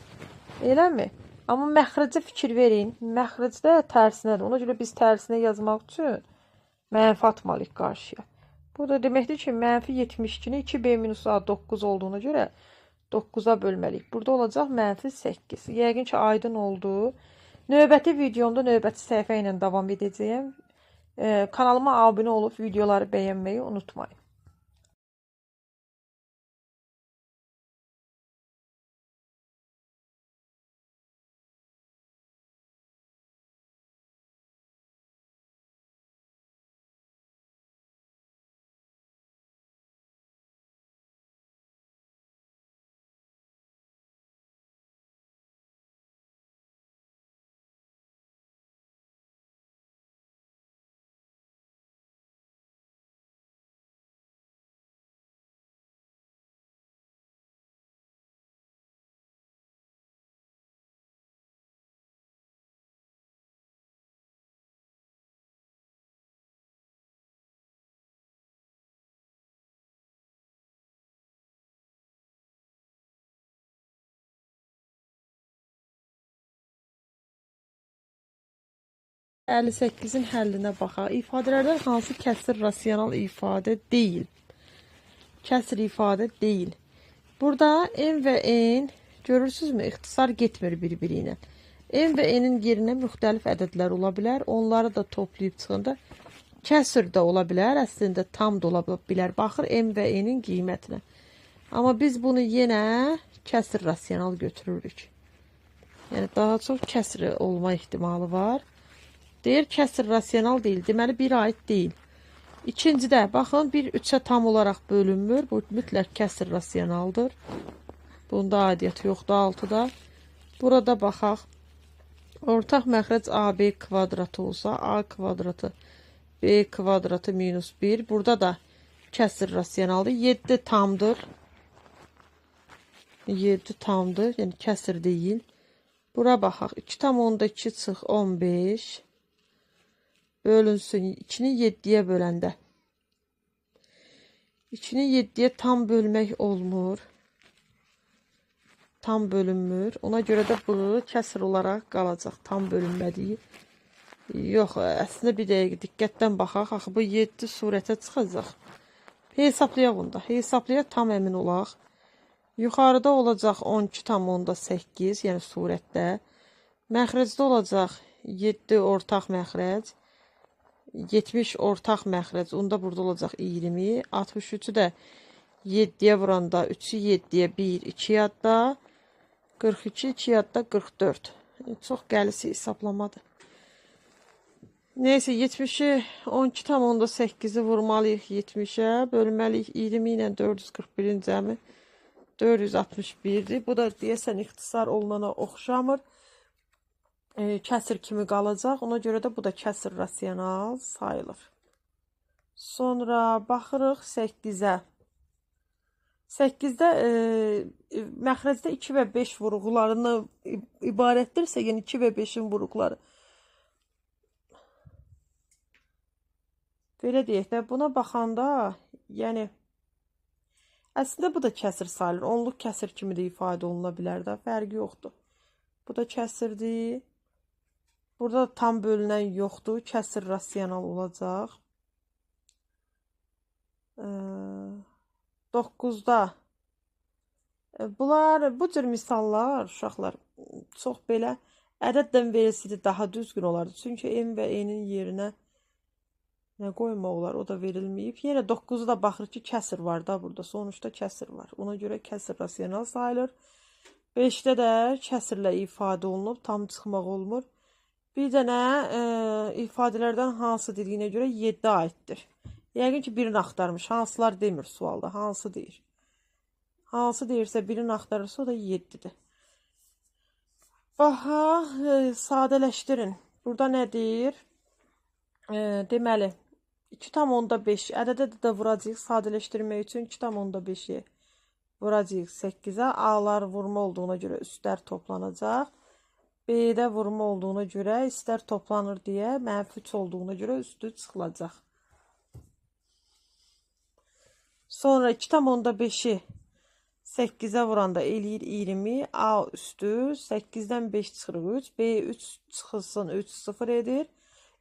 Eləmi? Amma məxrəcə fikir verin. Məxrəcdə tərsinədir. Ona görə biz tərsinə yazmaq üçün mənfi atmalıyıq qarşıya. Bu da deməkdir ki, mənfi 72-ni 2B minus A 9 olduğuna görə 9-a bölməliyik. Burada olacaq mənfi 8. Yəqin ki, aydın oldu. Növbəti videomda növbəti səhifə ilə davam edəcəyim. Kanalıma abunə olub videoları bəyənməyi unutmayın. ...58-in həllinə baxaq. İfadələrdən hansı kəsir rasional ifadə deyil? Kəsir ifadə deyil. Burada M və N Görürsünüzmü? İxtisar getmir bir-biri ilə. M və N-in yerinə müxtəlif ədədlər ola bilər. Onları da toplayıb çıxanda kəsir də ola bilər. Əslində tam da ola bilər. Baxır M və N-in qiymətinə. Amma biz bunu yenə kəsir rasional götürürük. Yəni daha çox kəsir olma ehtimalı var. Deyir kəsir rasional deyil. Deməli 1 aid deyil. İkincidə baxın 1 3-ə tam olaraq bölünmür. Bu mütləq kəsir rasionaldır. Bunda aidiyyəti yoxdur 6-da. Burada baxaq. Ortaq məxrəc AB kvadratı olsa A kvadratı B kvadratı minus 1. Burada da kəsir rasionaldır. 7 tamdır. 7 tamdır. Yəni kəsir deyil. Bura baxaq. 2,2 çıx 15 bölünsün. 2-ni 7-yə böləndə. 2-ni 7-yə tam bölmək olmur. Tam bölünmür. Ona görə də bu kəsir olaraq qalacaq. Tam bölünmədiyi. Yox, əslində bir dəqiqə diqqətdən baxaq. Axı bu 7 surətə çıxacaq. Hesablayaq onda. Hesablayaq, tam əmin olaq. Yuxarıda olacaq 12,8, yəni surətdə. Məxrəcdə olacaq 7 ortaq məxrəc. 70 ortaq məxrəc. Onda burada olacaq 20. 63-ü də 7-yə vuranda 3-ü 7-yə 1, 2 yadda. 42, 2 yadda 44. Çox qəlis hesablamadır. Neyse 70-i 12,8-i vurmalıyıq 70-ə. Bölməliyik 20 ilə 441-in cəmi 461-dir. Bu da deyəsən ixtisar olunana oxşamır. Kəsir kimi qalacaq. Ona görə də bu da kəsir rasional sayılır. Sonra baxırıq 8-ə. 8-də məxrəcdə 2 və 5 vuruqlarını ibarətdirsə, yəni 2 və 5-in vuruqları. Belə deyək də, buna baxanda, yəni əslində bu da kəsir sayılır. Onluq kəsir kimi də ifadə oluna bilər də, fərqi yoxdur. Bu da kəsirdir. Burada da tam bölünən yoxdur. Kəsir rasional olacaq. 9-da. Bunlar, bu cür misallar, uşaqlar, çox belə ədəddən verilsəydi daha düzgün olardı. Çünki M və N-in yerinə nə qoymaq olar, o da verilməyib. Yenə 9-u da baxırıq ki, kəsir var da burada. Sonuçta kəsir var. Ona görə kəsir rasional sayılır. 5-də də kəsirlə ifadə olunub, tam çıxmaq olmur. Bir dənə ifadələrdən hansı dediyinə görə 7 aiddir. Yəqin ki, birini axtarmış. Hansılar demir sualda. Hansı deyir. Hansı deyirsə birini axtarırsa o da 7-dir. Baxaq, sadələşdirin. Burada nə deyir? Deməli, 2,5 ədədə də vuracağıq sadələşdirmək üçün 2,5-i vuracağıq 8-ə. A-lar vurma olduğuna görə üstlər toplanacaq. B-də vurma olduğuna görə üstlər toplanır deyə mənfi 3 olduğuna görə üstü çıxılacaq. Sonra 2,5-i 8-ə vuranda eləyir 20. A üstü 8-dən 5 çıxırıq 3. B 3 çıxılsın 3 0 edir.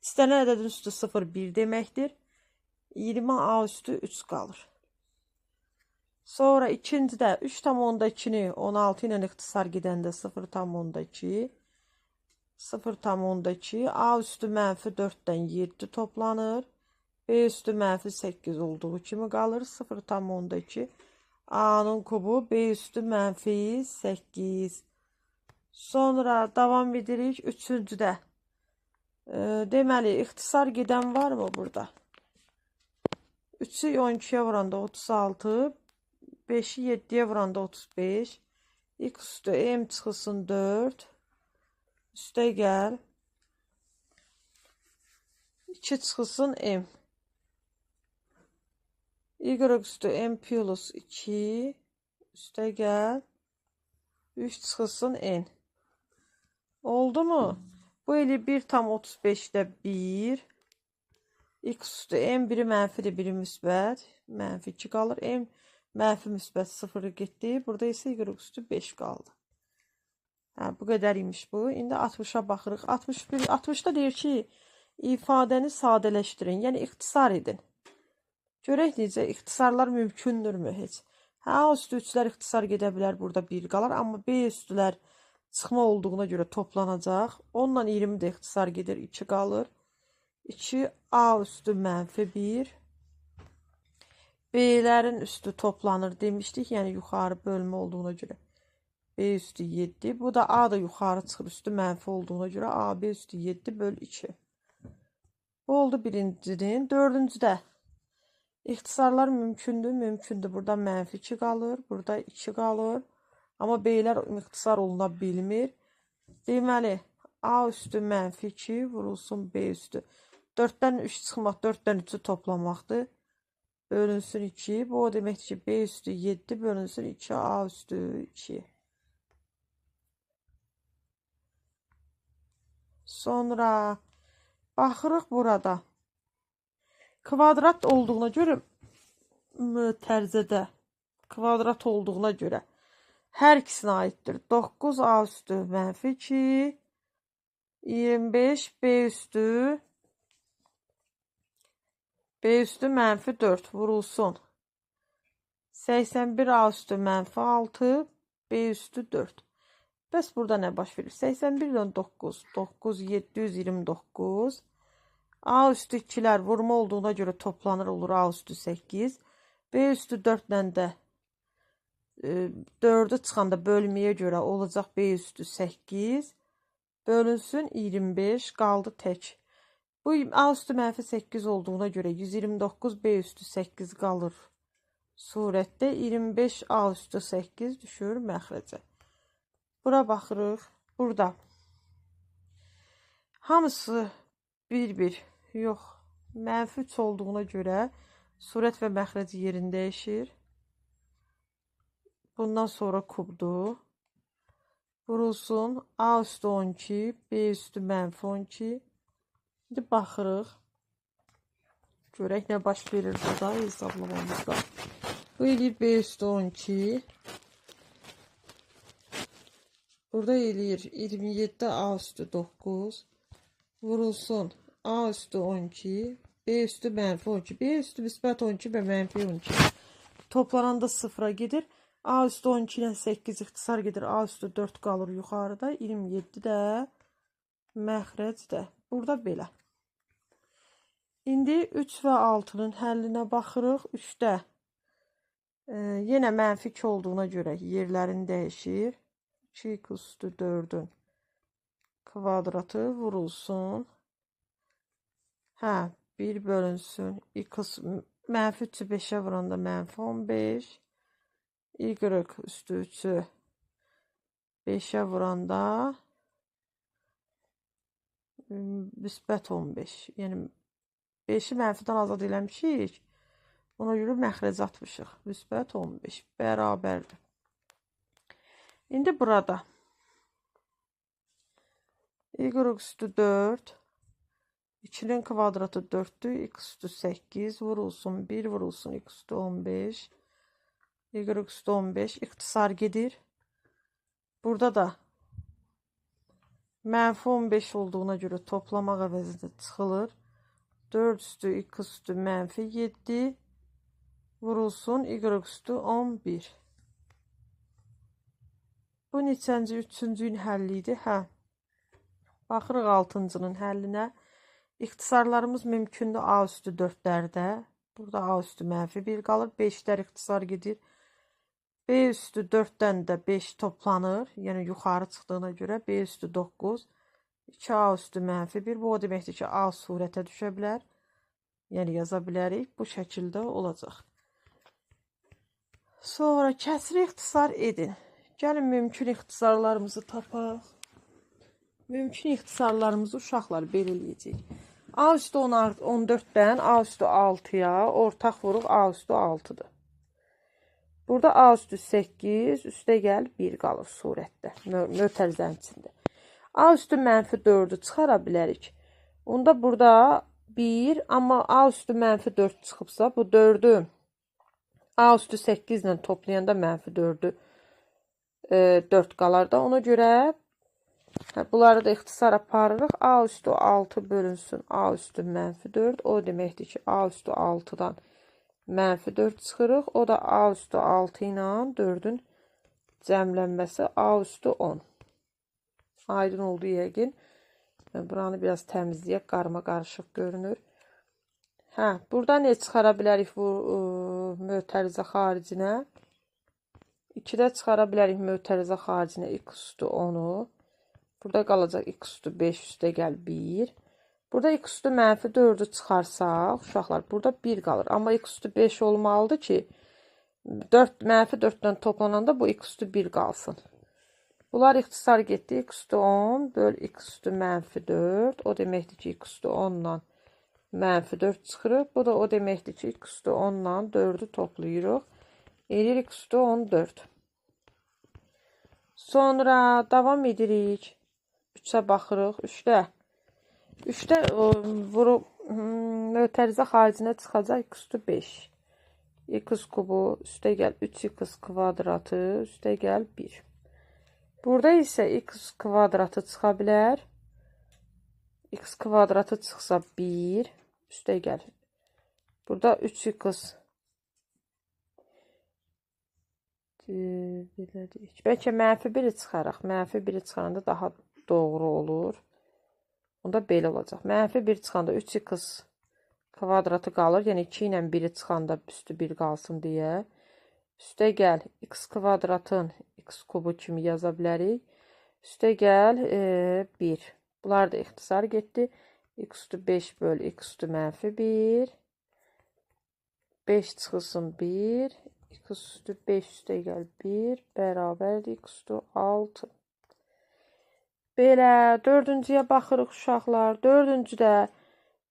İstənilən ədədin üstü 0 1 deməkdir. 20 A üstü 3 qalır. Sonra ikincidə 3,2-ni 16 ilə ixtisar gedəndə 0,2 0,2 A üstü mənfi 4-dən 7 toplanır. B üstü mənfi 8 olduğu kimi qalır. 0,2 A-nın kubu B üstü mənfi 8. Sonra davam edirik üçüncüdə. Deməli, ixtisar gedən var mı burada? 3-ü 12-yə vuranda 36, 5-i 7-yə vuranda 35, X üstü M çıxılsın 4, üstə gəl, 2 çıxılsın M, Y üstü M plus 2, üstə gəl, 3 çıxılsın N. Oldu mu? Bu eli 1,35-də 1. X üstü M biri mənfidir, biri müsbət. Mənfi 2 qalır. M mənfi müsbət 0 getdi. Burada isə Y üstü 5 qaldı. Hə, bu qədər imiş bu. İndi 60-a baxırıq. 61, 60-da deyir ki, ifadəni sadələşdirin. Yəni ixtisar edin. Görək necə ixtisarlar mümkündürmü heç? Hə, A üstü 3-lər ixtisar gedə bilər, burada 1 qalar. Amma B üstülər çıxma olduğuna görə toplanacaq. 10 ilə 20 də ixtisar gedir, 2 qalır. 2 A üstü mənfi 1. B-lərin üstü toplanır demişdik. Yəni yuxarı bölmə olduğuna görə B üstü 7. Bu da A da yuxarı çıxır, üstü mənfi olduğuna görə AB üstü 7 böl 2. Bu oldu birincinin. Dördüncüdə ixtisarlar mümkündür. Mümkündür. Burada mənfi 2 qalır. Burada 2 qalır. Amma B-lər ixtisar oluna bilmir. Deməli, A üstü mənfi 2 vurulsun B üstü. 4-dən 3 çıxmaq, 4-dən 3-ü toplamaqdır. Bölünsün 2. Bu o deməkdir ki, B üstü 7 bölünsün 2 A üstü 2. Sonra baxırıq burada. Kvadrat olduğuna görə mötərizədə kvadrat olduğuna görə hər ikisinə aiddir. 9 A üstü mənfi 2, 25 B üstü mənfi 4 vurulsun. 81 A üstü mənfi 6, B üstü 4. Bəs burada nə baş verir? 81-dən 9, 9, 729. A üstü 2-lər vurma olduğuna görə toplanır, olur A üstü 8. B üstü 4 ilə də 4-ü çıxanda bölməyə görə olacaq B üstü 8. Bölünsün 25, qaldı tək. Bu A üstü mənfi 8 olduğuna görə 129 B üstü 8 qalır. Surətdə 25 A üstü 8 düşür məxrəcə. Bura baxırıq. Burada hamısı bir-bir, yox, mənfi 3 olduğuna görə surət və məxrəc yerini dəyişir. Bundan sonra kubdur. Vurulsun A üstü 12, B üstü mənfi 12. İndi baxırıq. Görək nə baş verir burada hesablamamızda. Bu eləyir B üstü 12. Burada eləyir 27 A üstü 9. Vurulsun A üstü 12, B üstü mənfi 12. B üstü müsbət 12 və mənfi 12. Toplananda sıfıra gedir. A üstü 12 ilə 8 ixtisar gedir. A üstü 4 qalır yuxarıda. 27 də məxrəcdə. Burada belə. İndi 3 və 6-nın həllinə baxırıq. 3-də yenə mənfi 2 olduğuna görə yerlərini dəyişir. 2 üstü 4-ün kvadratı vurulsun. Hə, 1 bölünsün. X mənfi 3-ü 5-ə vuranda mənfi 15. Y üstü 3-ü 5-ə vuranda müsbət 15. Yəni 5-i mənfidən azad eləmişik. Ona görə məxrəcə atmışıq. Müsbət 15 bərabərdir. İndi burada Y üstü 4, 2-nin kvadratı 4-dür, x üstü 8 vurulsun, 1 vurulsun, x üstü 15, y üstü 15 ixtisar gedir. Burada da mənfi 15 olduğuna görə toplamaq əvəzində çıxılır. 4 üstü x üstü mənfi 7 vurulsun, y üstü 11. Bu neçənci? Üçüncünün həlli idi. Hə. Baxırıq altıncının həllinə. İxtisarlarımız mümkündür A üstü 4-lərdə. Burada A üstü mənfi 1 qalır. 5-lər ixtisar gedir. B üstü 4-dən də 5 toplanır. Yəni yuxarı çıxdığına görə B üstü 9. 2A üstü mənfi 1. Bu o deməkdir ki, A surətə düşə bilər. Yəni yaza bilərik. Bu şəkildə olacaq. Sonra kəsiri ixtisar edin. Gəlin mümkün ixtisarlarımızı tapaq. Mümkün ixtisarlarımızı uşaqlar belə eləyəcək. A üstü 14-dən A üstü 6-ya ortaq vuruq A üstü 6-dır. Burada A üstü 8, üstə gəl 1 qalır surətdə, mötərizənin içində. A üstü mənfi 4-ü çıxara bilərik. Onda burada 1, amma A üstü mənfi 4 çıxıbsa, bu 4-ü A üstü 8 ilə toplayanda mənfi 4-ü 4 qalar da. Ona görə bunları da ixtisar aparırıq. A üstü 6 bölünsün A üstü mənfi 4. O deməkdir ki, A üstü 6-dan Mənfi 4 çıxırıq. O da A üstü 6 ilə 4-ün cəmlənməsi A üstü 10. Aydın oldu yəqin. Buranı biraz təmizləyək. Qarma qarışıq görünür. Hə, burada nə çıxara bilərik bu mötərizə xaricinə? 2-də çıxara bilərik mötərizə xaricinə x üstü 10-u. Burada qalacaq x üstü 5 üstə gəl 1. Burada x üstü mənfi 4-ü çıxarsaq, uşaqlar, burada 1 qalır. Amma x üstü 5 olmalıdır ki, 4, mənfi 4-dən toplananda bu x üstü 1 qalsın. Bunlar ixtisar getdi. X üstü 10 böl x üstü mənfi 4. O deməkdir ki, x üstü 10 ilə mənfi 4 çıxırıq. Bu da o deməkdir ki, x üstü 10 ilə 4-ü toplayırıq. Eləyir x üstü 14. Sonra davam edirik. 3-ə baxırıq. 3-də. 3-də vurub mötərizə xaricinə çıxacaq x üstü 5. X kubu üstə gəl 3x kvadratı üstə gəl 1. Burada isə x kvadratı çıxa bilər. X kvadratı çıxsa 1 üstə gəl. Burada 3x belə deyək. Bəlkə mənfi 1-i çıxaraq. Mənfi 1-i çıxaranda daha doğru olur. Onda belə olacaq. Mənfi 1 çıxanda 3x kvadratı qalır. Yəni 2 ilə 1-i çıxanda üstü 1 qalsın deyə. Üstə gəl x kvadratın x kubu kimi yaza bilərik. Üstə gəl 1. Bunlar da ixtisar getdi. X üstü 5 böl x üstü mənfi 1. 5 çıxılsın 1. X üstü 5 üstə gəl 1. Bərabərdir x üstü 6. Belə, dördüncüyə baxırıq uşaqlar. Dördüncüdə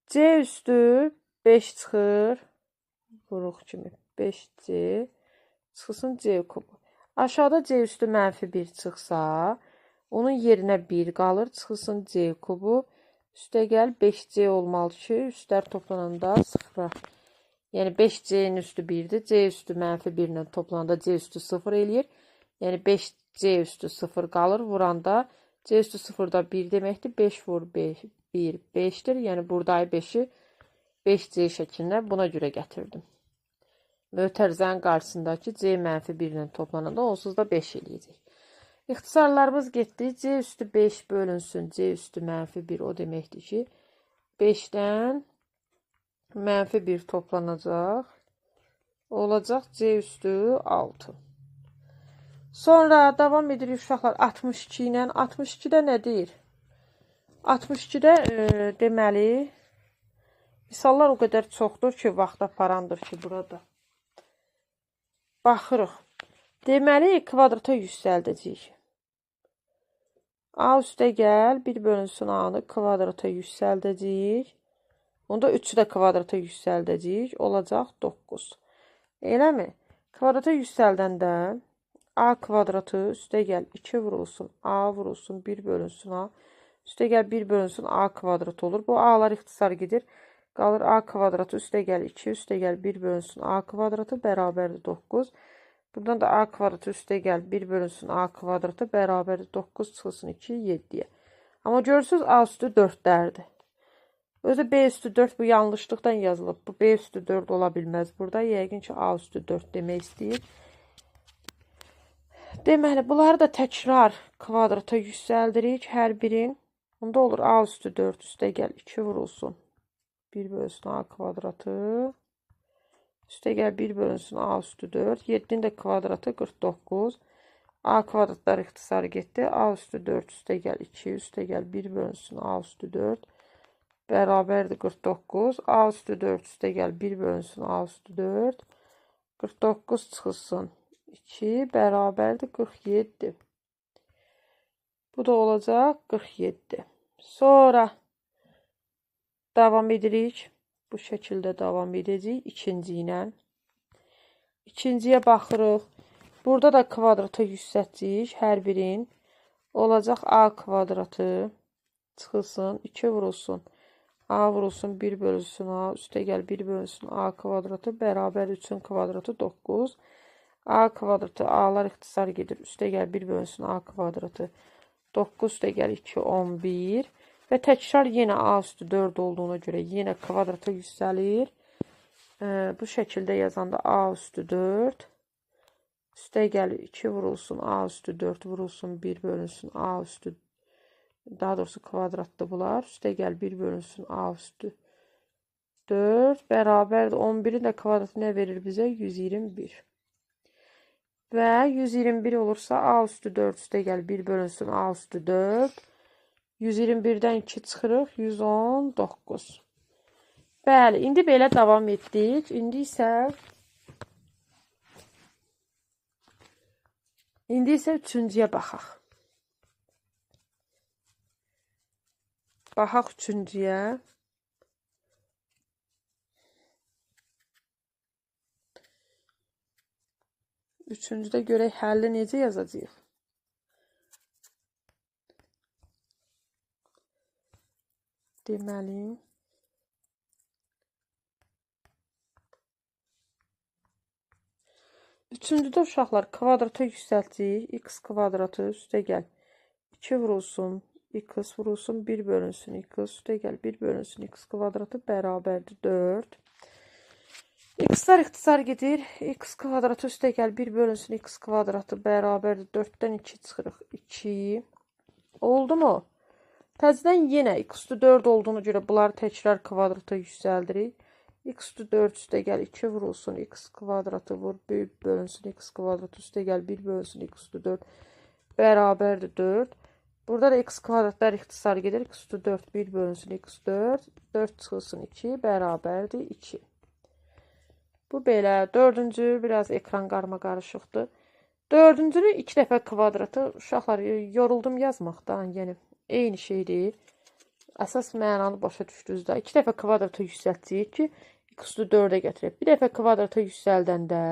C üstü 5 çıxır. Vuruq kimi 5C çıxılsın C kubu. Aşağıda C üstü mənfi 1 çıxsa, onun yerinə 1 qalır. Çıxılsın C kubu. Üstə gəl 5C olmalı ki, üstlər toplananda 0-a. Yəni 5C-nin üstü 1-dir. C üstü mənfi 1 ilə toplananda C üstü 0 eləyir. Yəni 5C üstü 0 qalır. Vuranda C üstü 0-da 1 deməkdir. 5 vur 5, 1, 5-dir. Yəni burada 5-i 5C şəklində buna görə gətirdim. Mötərizənin qarşısındakı C mənfi 1 ilə toplananda onsuz da 5 eləyəcək. İxtisarlarımız getdi. C üstü 5 bölünsün. C üstü mənfi 1 o deməkdir ki, 5-dən mənfi 1 toplanacaq. Olacaq C üstü 6. Sonra davam edirik uşaqlar 62 ilə. 62-də nə deyir? 62-də deməli, misallar o qədər çoxdur ki, vaxt aparandır ki, burada. Baxırıq. Deməli, kvadrata yüksəldəcəyik. A üstə gəl, 1 bölünsün A-nı kvadrata yüksəldəcəyik. Onda 3-ü də kvadrata yüksəldəcəyik. Olacaq 9. Eləmi? Kvadrata yüksəldəndə A kvadratı üstə gəl 2 vurulsun, A vurulsun, 1 bölünsün A. Üstə gəl 1 bölünsün A kvadratı olur. Bu A'lar ixtisar gedir. Qalır A kvadratı üstə gəl 2, üstə gəl 1 bölünsün A kvadratı bərabərdir 9. Buradan da A kvadratı üstə gəl 1 bölünsün A kvadratı bərabərdir 9 çıxılsın 2, 7-yə. Amma görürsünüz A üstü 4-dərdir. Özü B üstü 4 bu yanlışlıqdan yazılıb. Bu B üstü 4 ola bilməz burada. Yəqin ki A üstü 4 demək istəyir. Deməli, bunları da təkrar kvadrata yüksəldirik hər birin. Onda olur A üstü 4 üstə gəl 2 vurulsun. 1 bölünsün A kvadratı. Üstə gəl 1 bölünsün A üstü 4. 7-nin də kvadratı 49. A kvadratlar ixtisar getdi. A üstü 4 üstə gəl 2 üstə gəl 1 bölünsün A üstü 4. Bərabərdir 49. A üstü 4 üstə gəl 1 bölünsün A üstü 4. 49 çıxılsın. 2 bərabərdir 47. Bu da olacaq 47. Sonra davam edirik. Bu şəkildə davam edəcəyik ikinci ilə. İkinciyə baxırıq. Burada da kvadrata yüksəltəcəyik hər birin. Olacaq A kvadratı çıxılsın, 2 vurulsun. A vurulsun, 1 bölünsün A, üstə gəl 1 bölünsün A kvadratı bərabər 3-ün kvadratı 9. A kvadratı, A'lar ixtisar gedir. Üstə gəl 1 bölünsün A kvadratı 9, üstə gəl 2, 11. Və təkrar yenə A üstü 4 olduğuna görə yenə kvadrata yüksəlir. Bu şəkildə yazanda A üstü 4. Üstə gəl 2 vurulsun A üstü 4 vurulsun 1 bölünsün A üstü, daha doğrusu kvadratdır bunlar. Üstə gəl 1 bölünsün A üstü 4 bərabərdir. 11-in də kvadratı nə verir bizə? 121. Və 121 olursa A üstü 4 üstə gəl 1 bölünsün A üstü 4. 121-dən 2 çıxırıq. 119. Bəli, indi belə davam etdik. İndi isə üçüncüyə baxaq. Baxaq üçüncüyə. Üçüncüdə görək həlli necə yazacağıq. Deməli, üçüncüdə uşaqlar kvadrata yüksəltdik. X kvadratı üstə gəl 2 vurulsun, x vurulsun, 1 bölünsün, x üstə gəl 1 bölünsün, x kvadratı bərabərdir 4. X-lar ixtisar gedir. X kvadratı üstə gəl 1 bölünsün, x kvadratı bərabərdir 4-dən 2 çıxırıq. 2. Oldu mu? Təzədən yenə x üstü 4 olduğuna görə bunları təkrar kvadrata yüksəldirik. X üstü 4 üstə gəl 2 vurulsun, x kvadratı vur, böyük bölünsün, x kvadratı üstə gəl 1 bölünsün, x üstü 4 bərabərdir 4. Burada da x kvadratlar ixtisar gedir. X üstü 4 1 bölünsün, x 4, 4 çıxılsın 2 bərabərdir 2. Bu belə. Dördüncü biraz ekran qarma qarışıqdır. Dördüncünü 2 dəfə kvadratı uşaqlar yoruldum yazmaqdan, yəni eyni şeydir. Əsas mənanı başa düşdünüz də. 2 dəfə kvadrata yüksəltdik ki, x üstü 4-ə gətirək. Bir dəfə kvadrata yüksəldəndə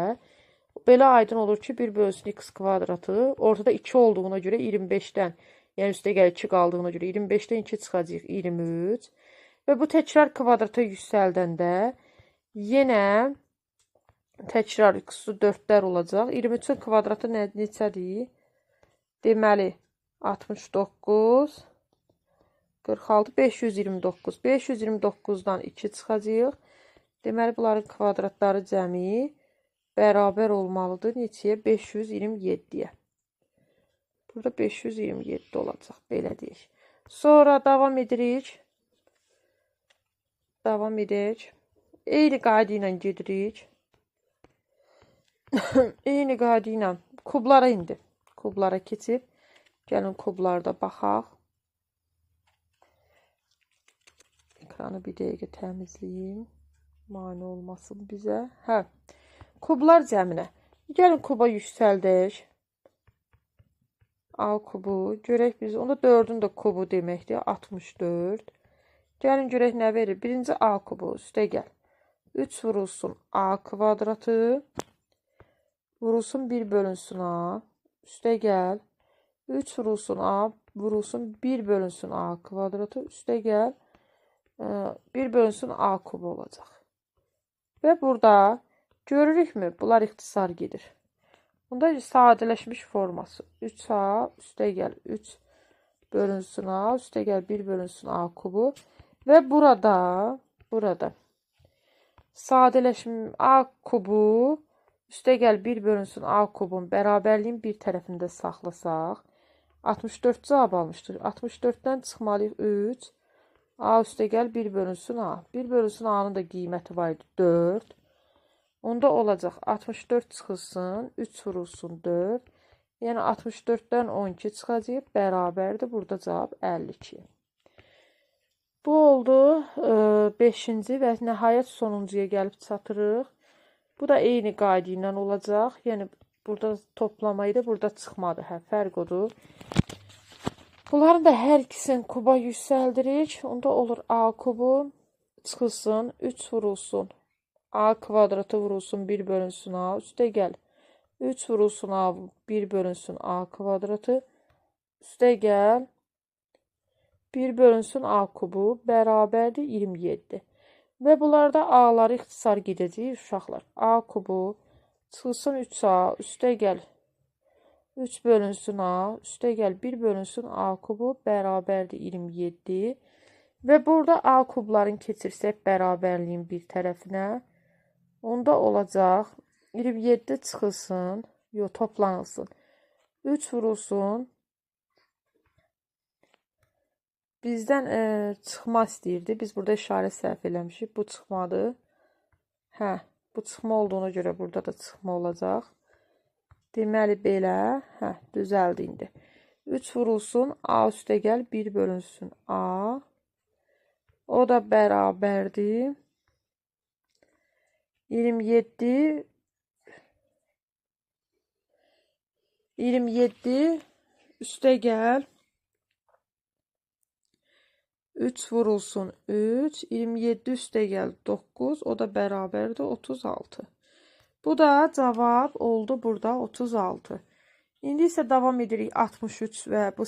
belə aydın olur ki, 1 bölünsün x kvadratı ortada 2 olduğuna görə 25-dən, yəni üstə gəl 2 qaldığına görə 25-dən 2 çıxacaq 23. Və bu təkrar kvadrata yüksəldəndə yenə təkrar x üstü 4-lər olacaq. 23-ün kvadratı neçədir? Deməli, 69, 46, 529. 529-dan 2 çıxacaq. Deməli, bunların kvadratları cəmi bərabər olmalıdır. Neçəyə? 527-yə. Burada 527 olacaq. Belə deyək. Sonra davam edirik. Davam edək. Eyni qayda ilə gedirik. Eyni qayda ilə kublara indi. Kublara keçib. Gəlin kublarda baxaq. Ekranı bir dəqiqə təmizləyim. Mane olmasın bizə. Hə. Kublar cəminə. Gəlin kuba yüksəldək. A kubu. Görək biz. Onda 4-ün də kubu deməkdir. 64. Gəlin görək nə verir. Birinci A kubu. Üstə gəl. 3 vurulsun A kvadratı. Vurulsun 1 bölünsün A. Üstə gəl. 3 vurulsun A. Vurulsun 1 bölünsün A kvadratı. Üstə gəl. 1 bölünsün A kubu olacaq. Və burada görürükmü? Bunlar ixtisar gedir. Bunda sadələşmiş forması. 3A üstə gəl 3 bölünsün A. Üstə gəl 1 bölünsün A kubu. Və burada sadələşmiş A kubu üstə gəl 1 bölünsün A kubun bərabərliyin bir tərəfində saxlasaq 64 cavab almışdır. 64-dən çıxmalıyıq 3. A üstə gəl 1 bölünsün A. 1 bölünsün A-nın da qiyməti var idi 4. Onda olacaq 64 çıxılsın, 3 vurulsun 4. Yəni 64-dən 12 çıxacaq, bərabərdir. Burada cavab 52. Bu oldu 5-ci və nəhayət sonuncuya gəlib çatırıq. Bu da eyni qayda ilə olacaq. Yəni burada toplama idi, burada çıxmadı. Hə, fərq odur. Bunların da hər ikisini kuba yüksəldirik. Onda olur A kubu çıxılsın, 3 vurulsun. A kvadratı vurulsun, 1 bölünsün A. Üstə gəl. 3 vurulsun A, 1 bölünsün A kvadratı. Üstə gəl. 1 bölünsün A kubu bərabərdir 27. Və bunlarda A-ları ixtisar gedəcəyik uşaqlar. A kubu çıxılsın 3A, üstə gəl. 3 bölünsün A, üstə gəl 1 bölünsün A kubu bərabərdir 27. Və burada A kubların keçirsək bərabərliyin bir tərəfinə. Onda olacaq 27 çıxılsın, yox, toplanılsın. 3 vurulsun. Bizdən çıxma istəyirdi. Biz burada işarə səhv eləmişik. Bu çıxmadır. Hə, bu çıxma olduğuna görə burada da çıxma olacaq. Deməli, belə. Hə, düzəldi indi. 3 vurulsun, A üstə gəl, 1 bölünsün A. O da bərabərdir. 27 üstə gəl. 3 vurulsun 3, 27 üstə gəl 9, o da bərabərdir 36. Bu da cavab oldu burada 36. İndi isə davam edirik 63 və bu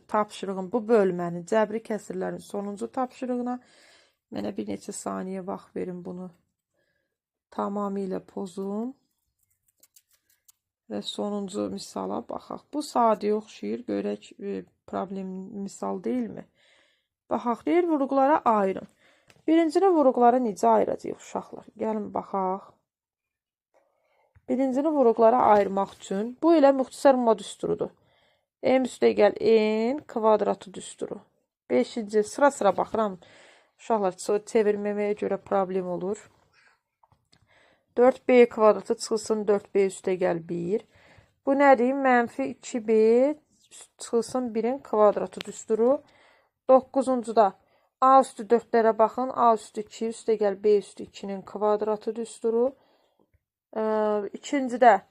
tapşırığın, bu bölmənin, cəbri kəsirlərin sonuncu tapşırığına. Mənə bir neçə saniyə vaxt verin bunu tamamilə pozum. Və sonuncu misala baxaq. Bu sadəyə oxşayır, görək problem misal deyilmi? Baxaq, deyir vuruqlara ayırın. Birincini vuruqlara necə ayıracaq uşaqlar? Gəlin baxaq. Birincini vuruqlara ayırmaq üçün bu elə müxtəsər mod düsturudur. M üstə gəl N kvadratı düsturu. Beşinci sıra-sıra baxıram. Uşaqlar çevirməməyə görə problem olur. 4B kvadratı çıxılsın 4B üstə gəl 1. Bu nədir? Mənfi 2B çıxılsın 1-in kvadratı düsturu. 9-uncuda A üstü 4-lərə baxın. A üstü 2 üstə gəl B üstü 2-nin kvadratı düsturu. İkincidə,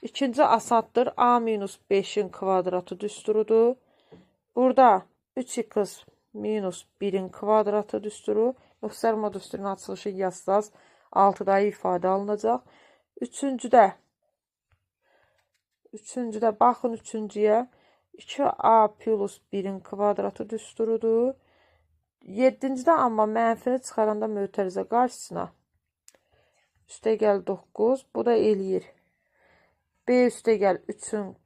ikinci asaddır. A minus 5-in kvadratı düsturudur. Burada 3x minus 1-in kvadratı düsturu. Müxtəsər mod düsturunun açılışı yazsaz 6-da ifadə alınacaq. Üçüncüdə baxın üçüncüyə 2a plus 1-in kvadratı düsturudur. Yeddincidə amma mənfini çıxaranda mötərizə qarşısına üstə gəl 9, bu da eləyir. B üstə gəl 3-ün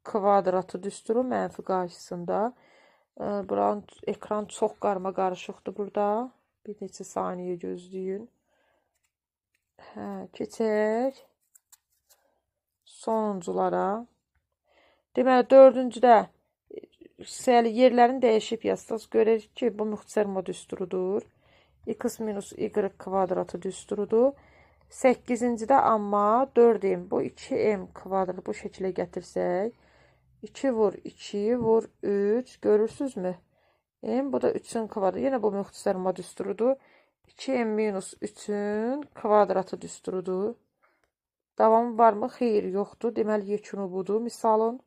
kvadratı düsturu mənfi qarşısında. Buranın ekran çox qarma qarışıqdır burada. Bir neçə saniyə gözləyin. Hə, keçək sonunculara. Deməli, dördüncüdə yerlərini dəyişib yazsaq, görərik ki, bu müxtəsər mod düsturudur. X minus Y kvadratı düsturudur. 8-cidə amma 4M, bu 2M kvadratı bu şəkildə gətirsək, 2 vur 2 vur 3, görürsünüzmü? M, bu da 3-ün kvadratı. Yenə bu müxtəsər mod düsturudur. 2M minus 3-ün kvadratı düsturudur. Davamı varmı? Xeyr, yoxdur. Deməli, yekunu budur misalın.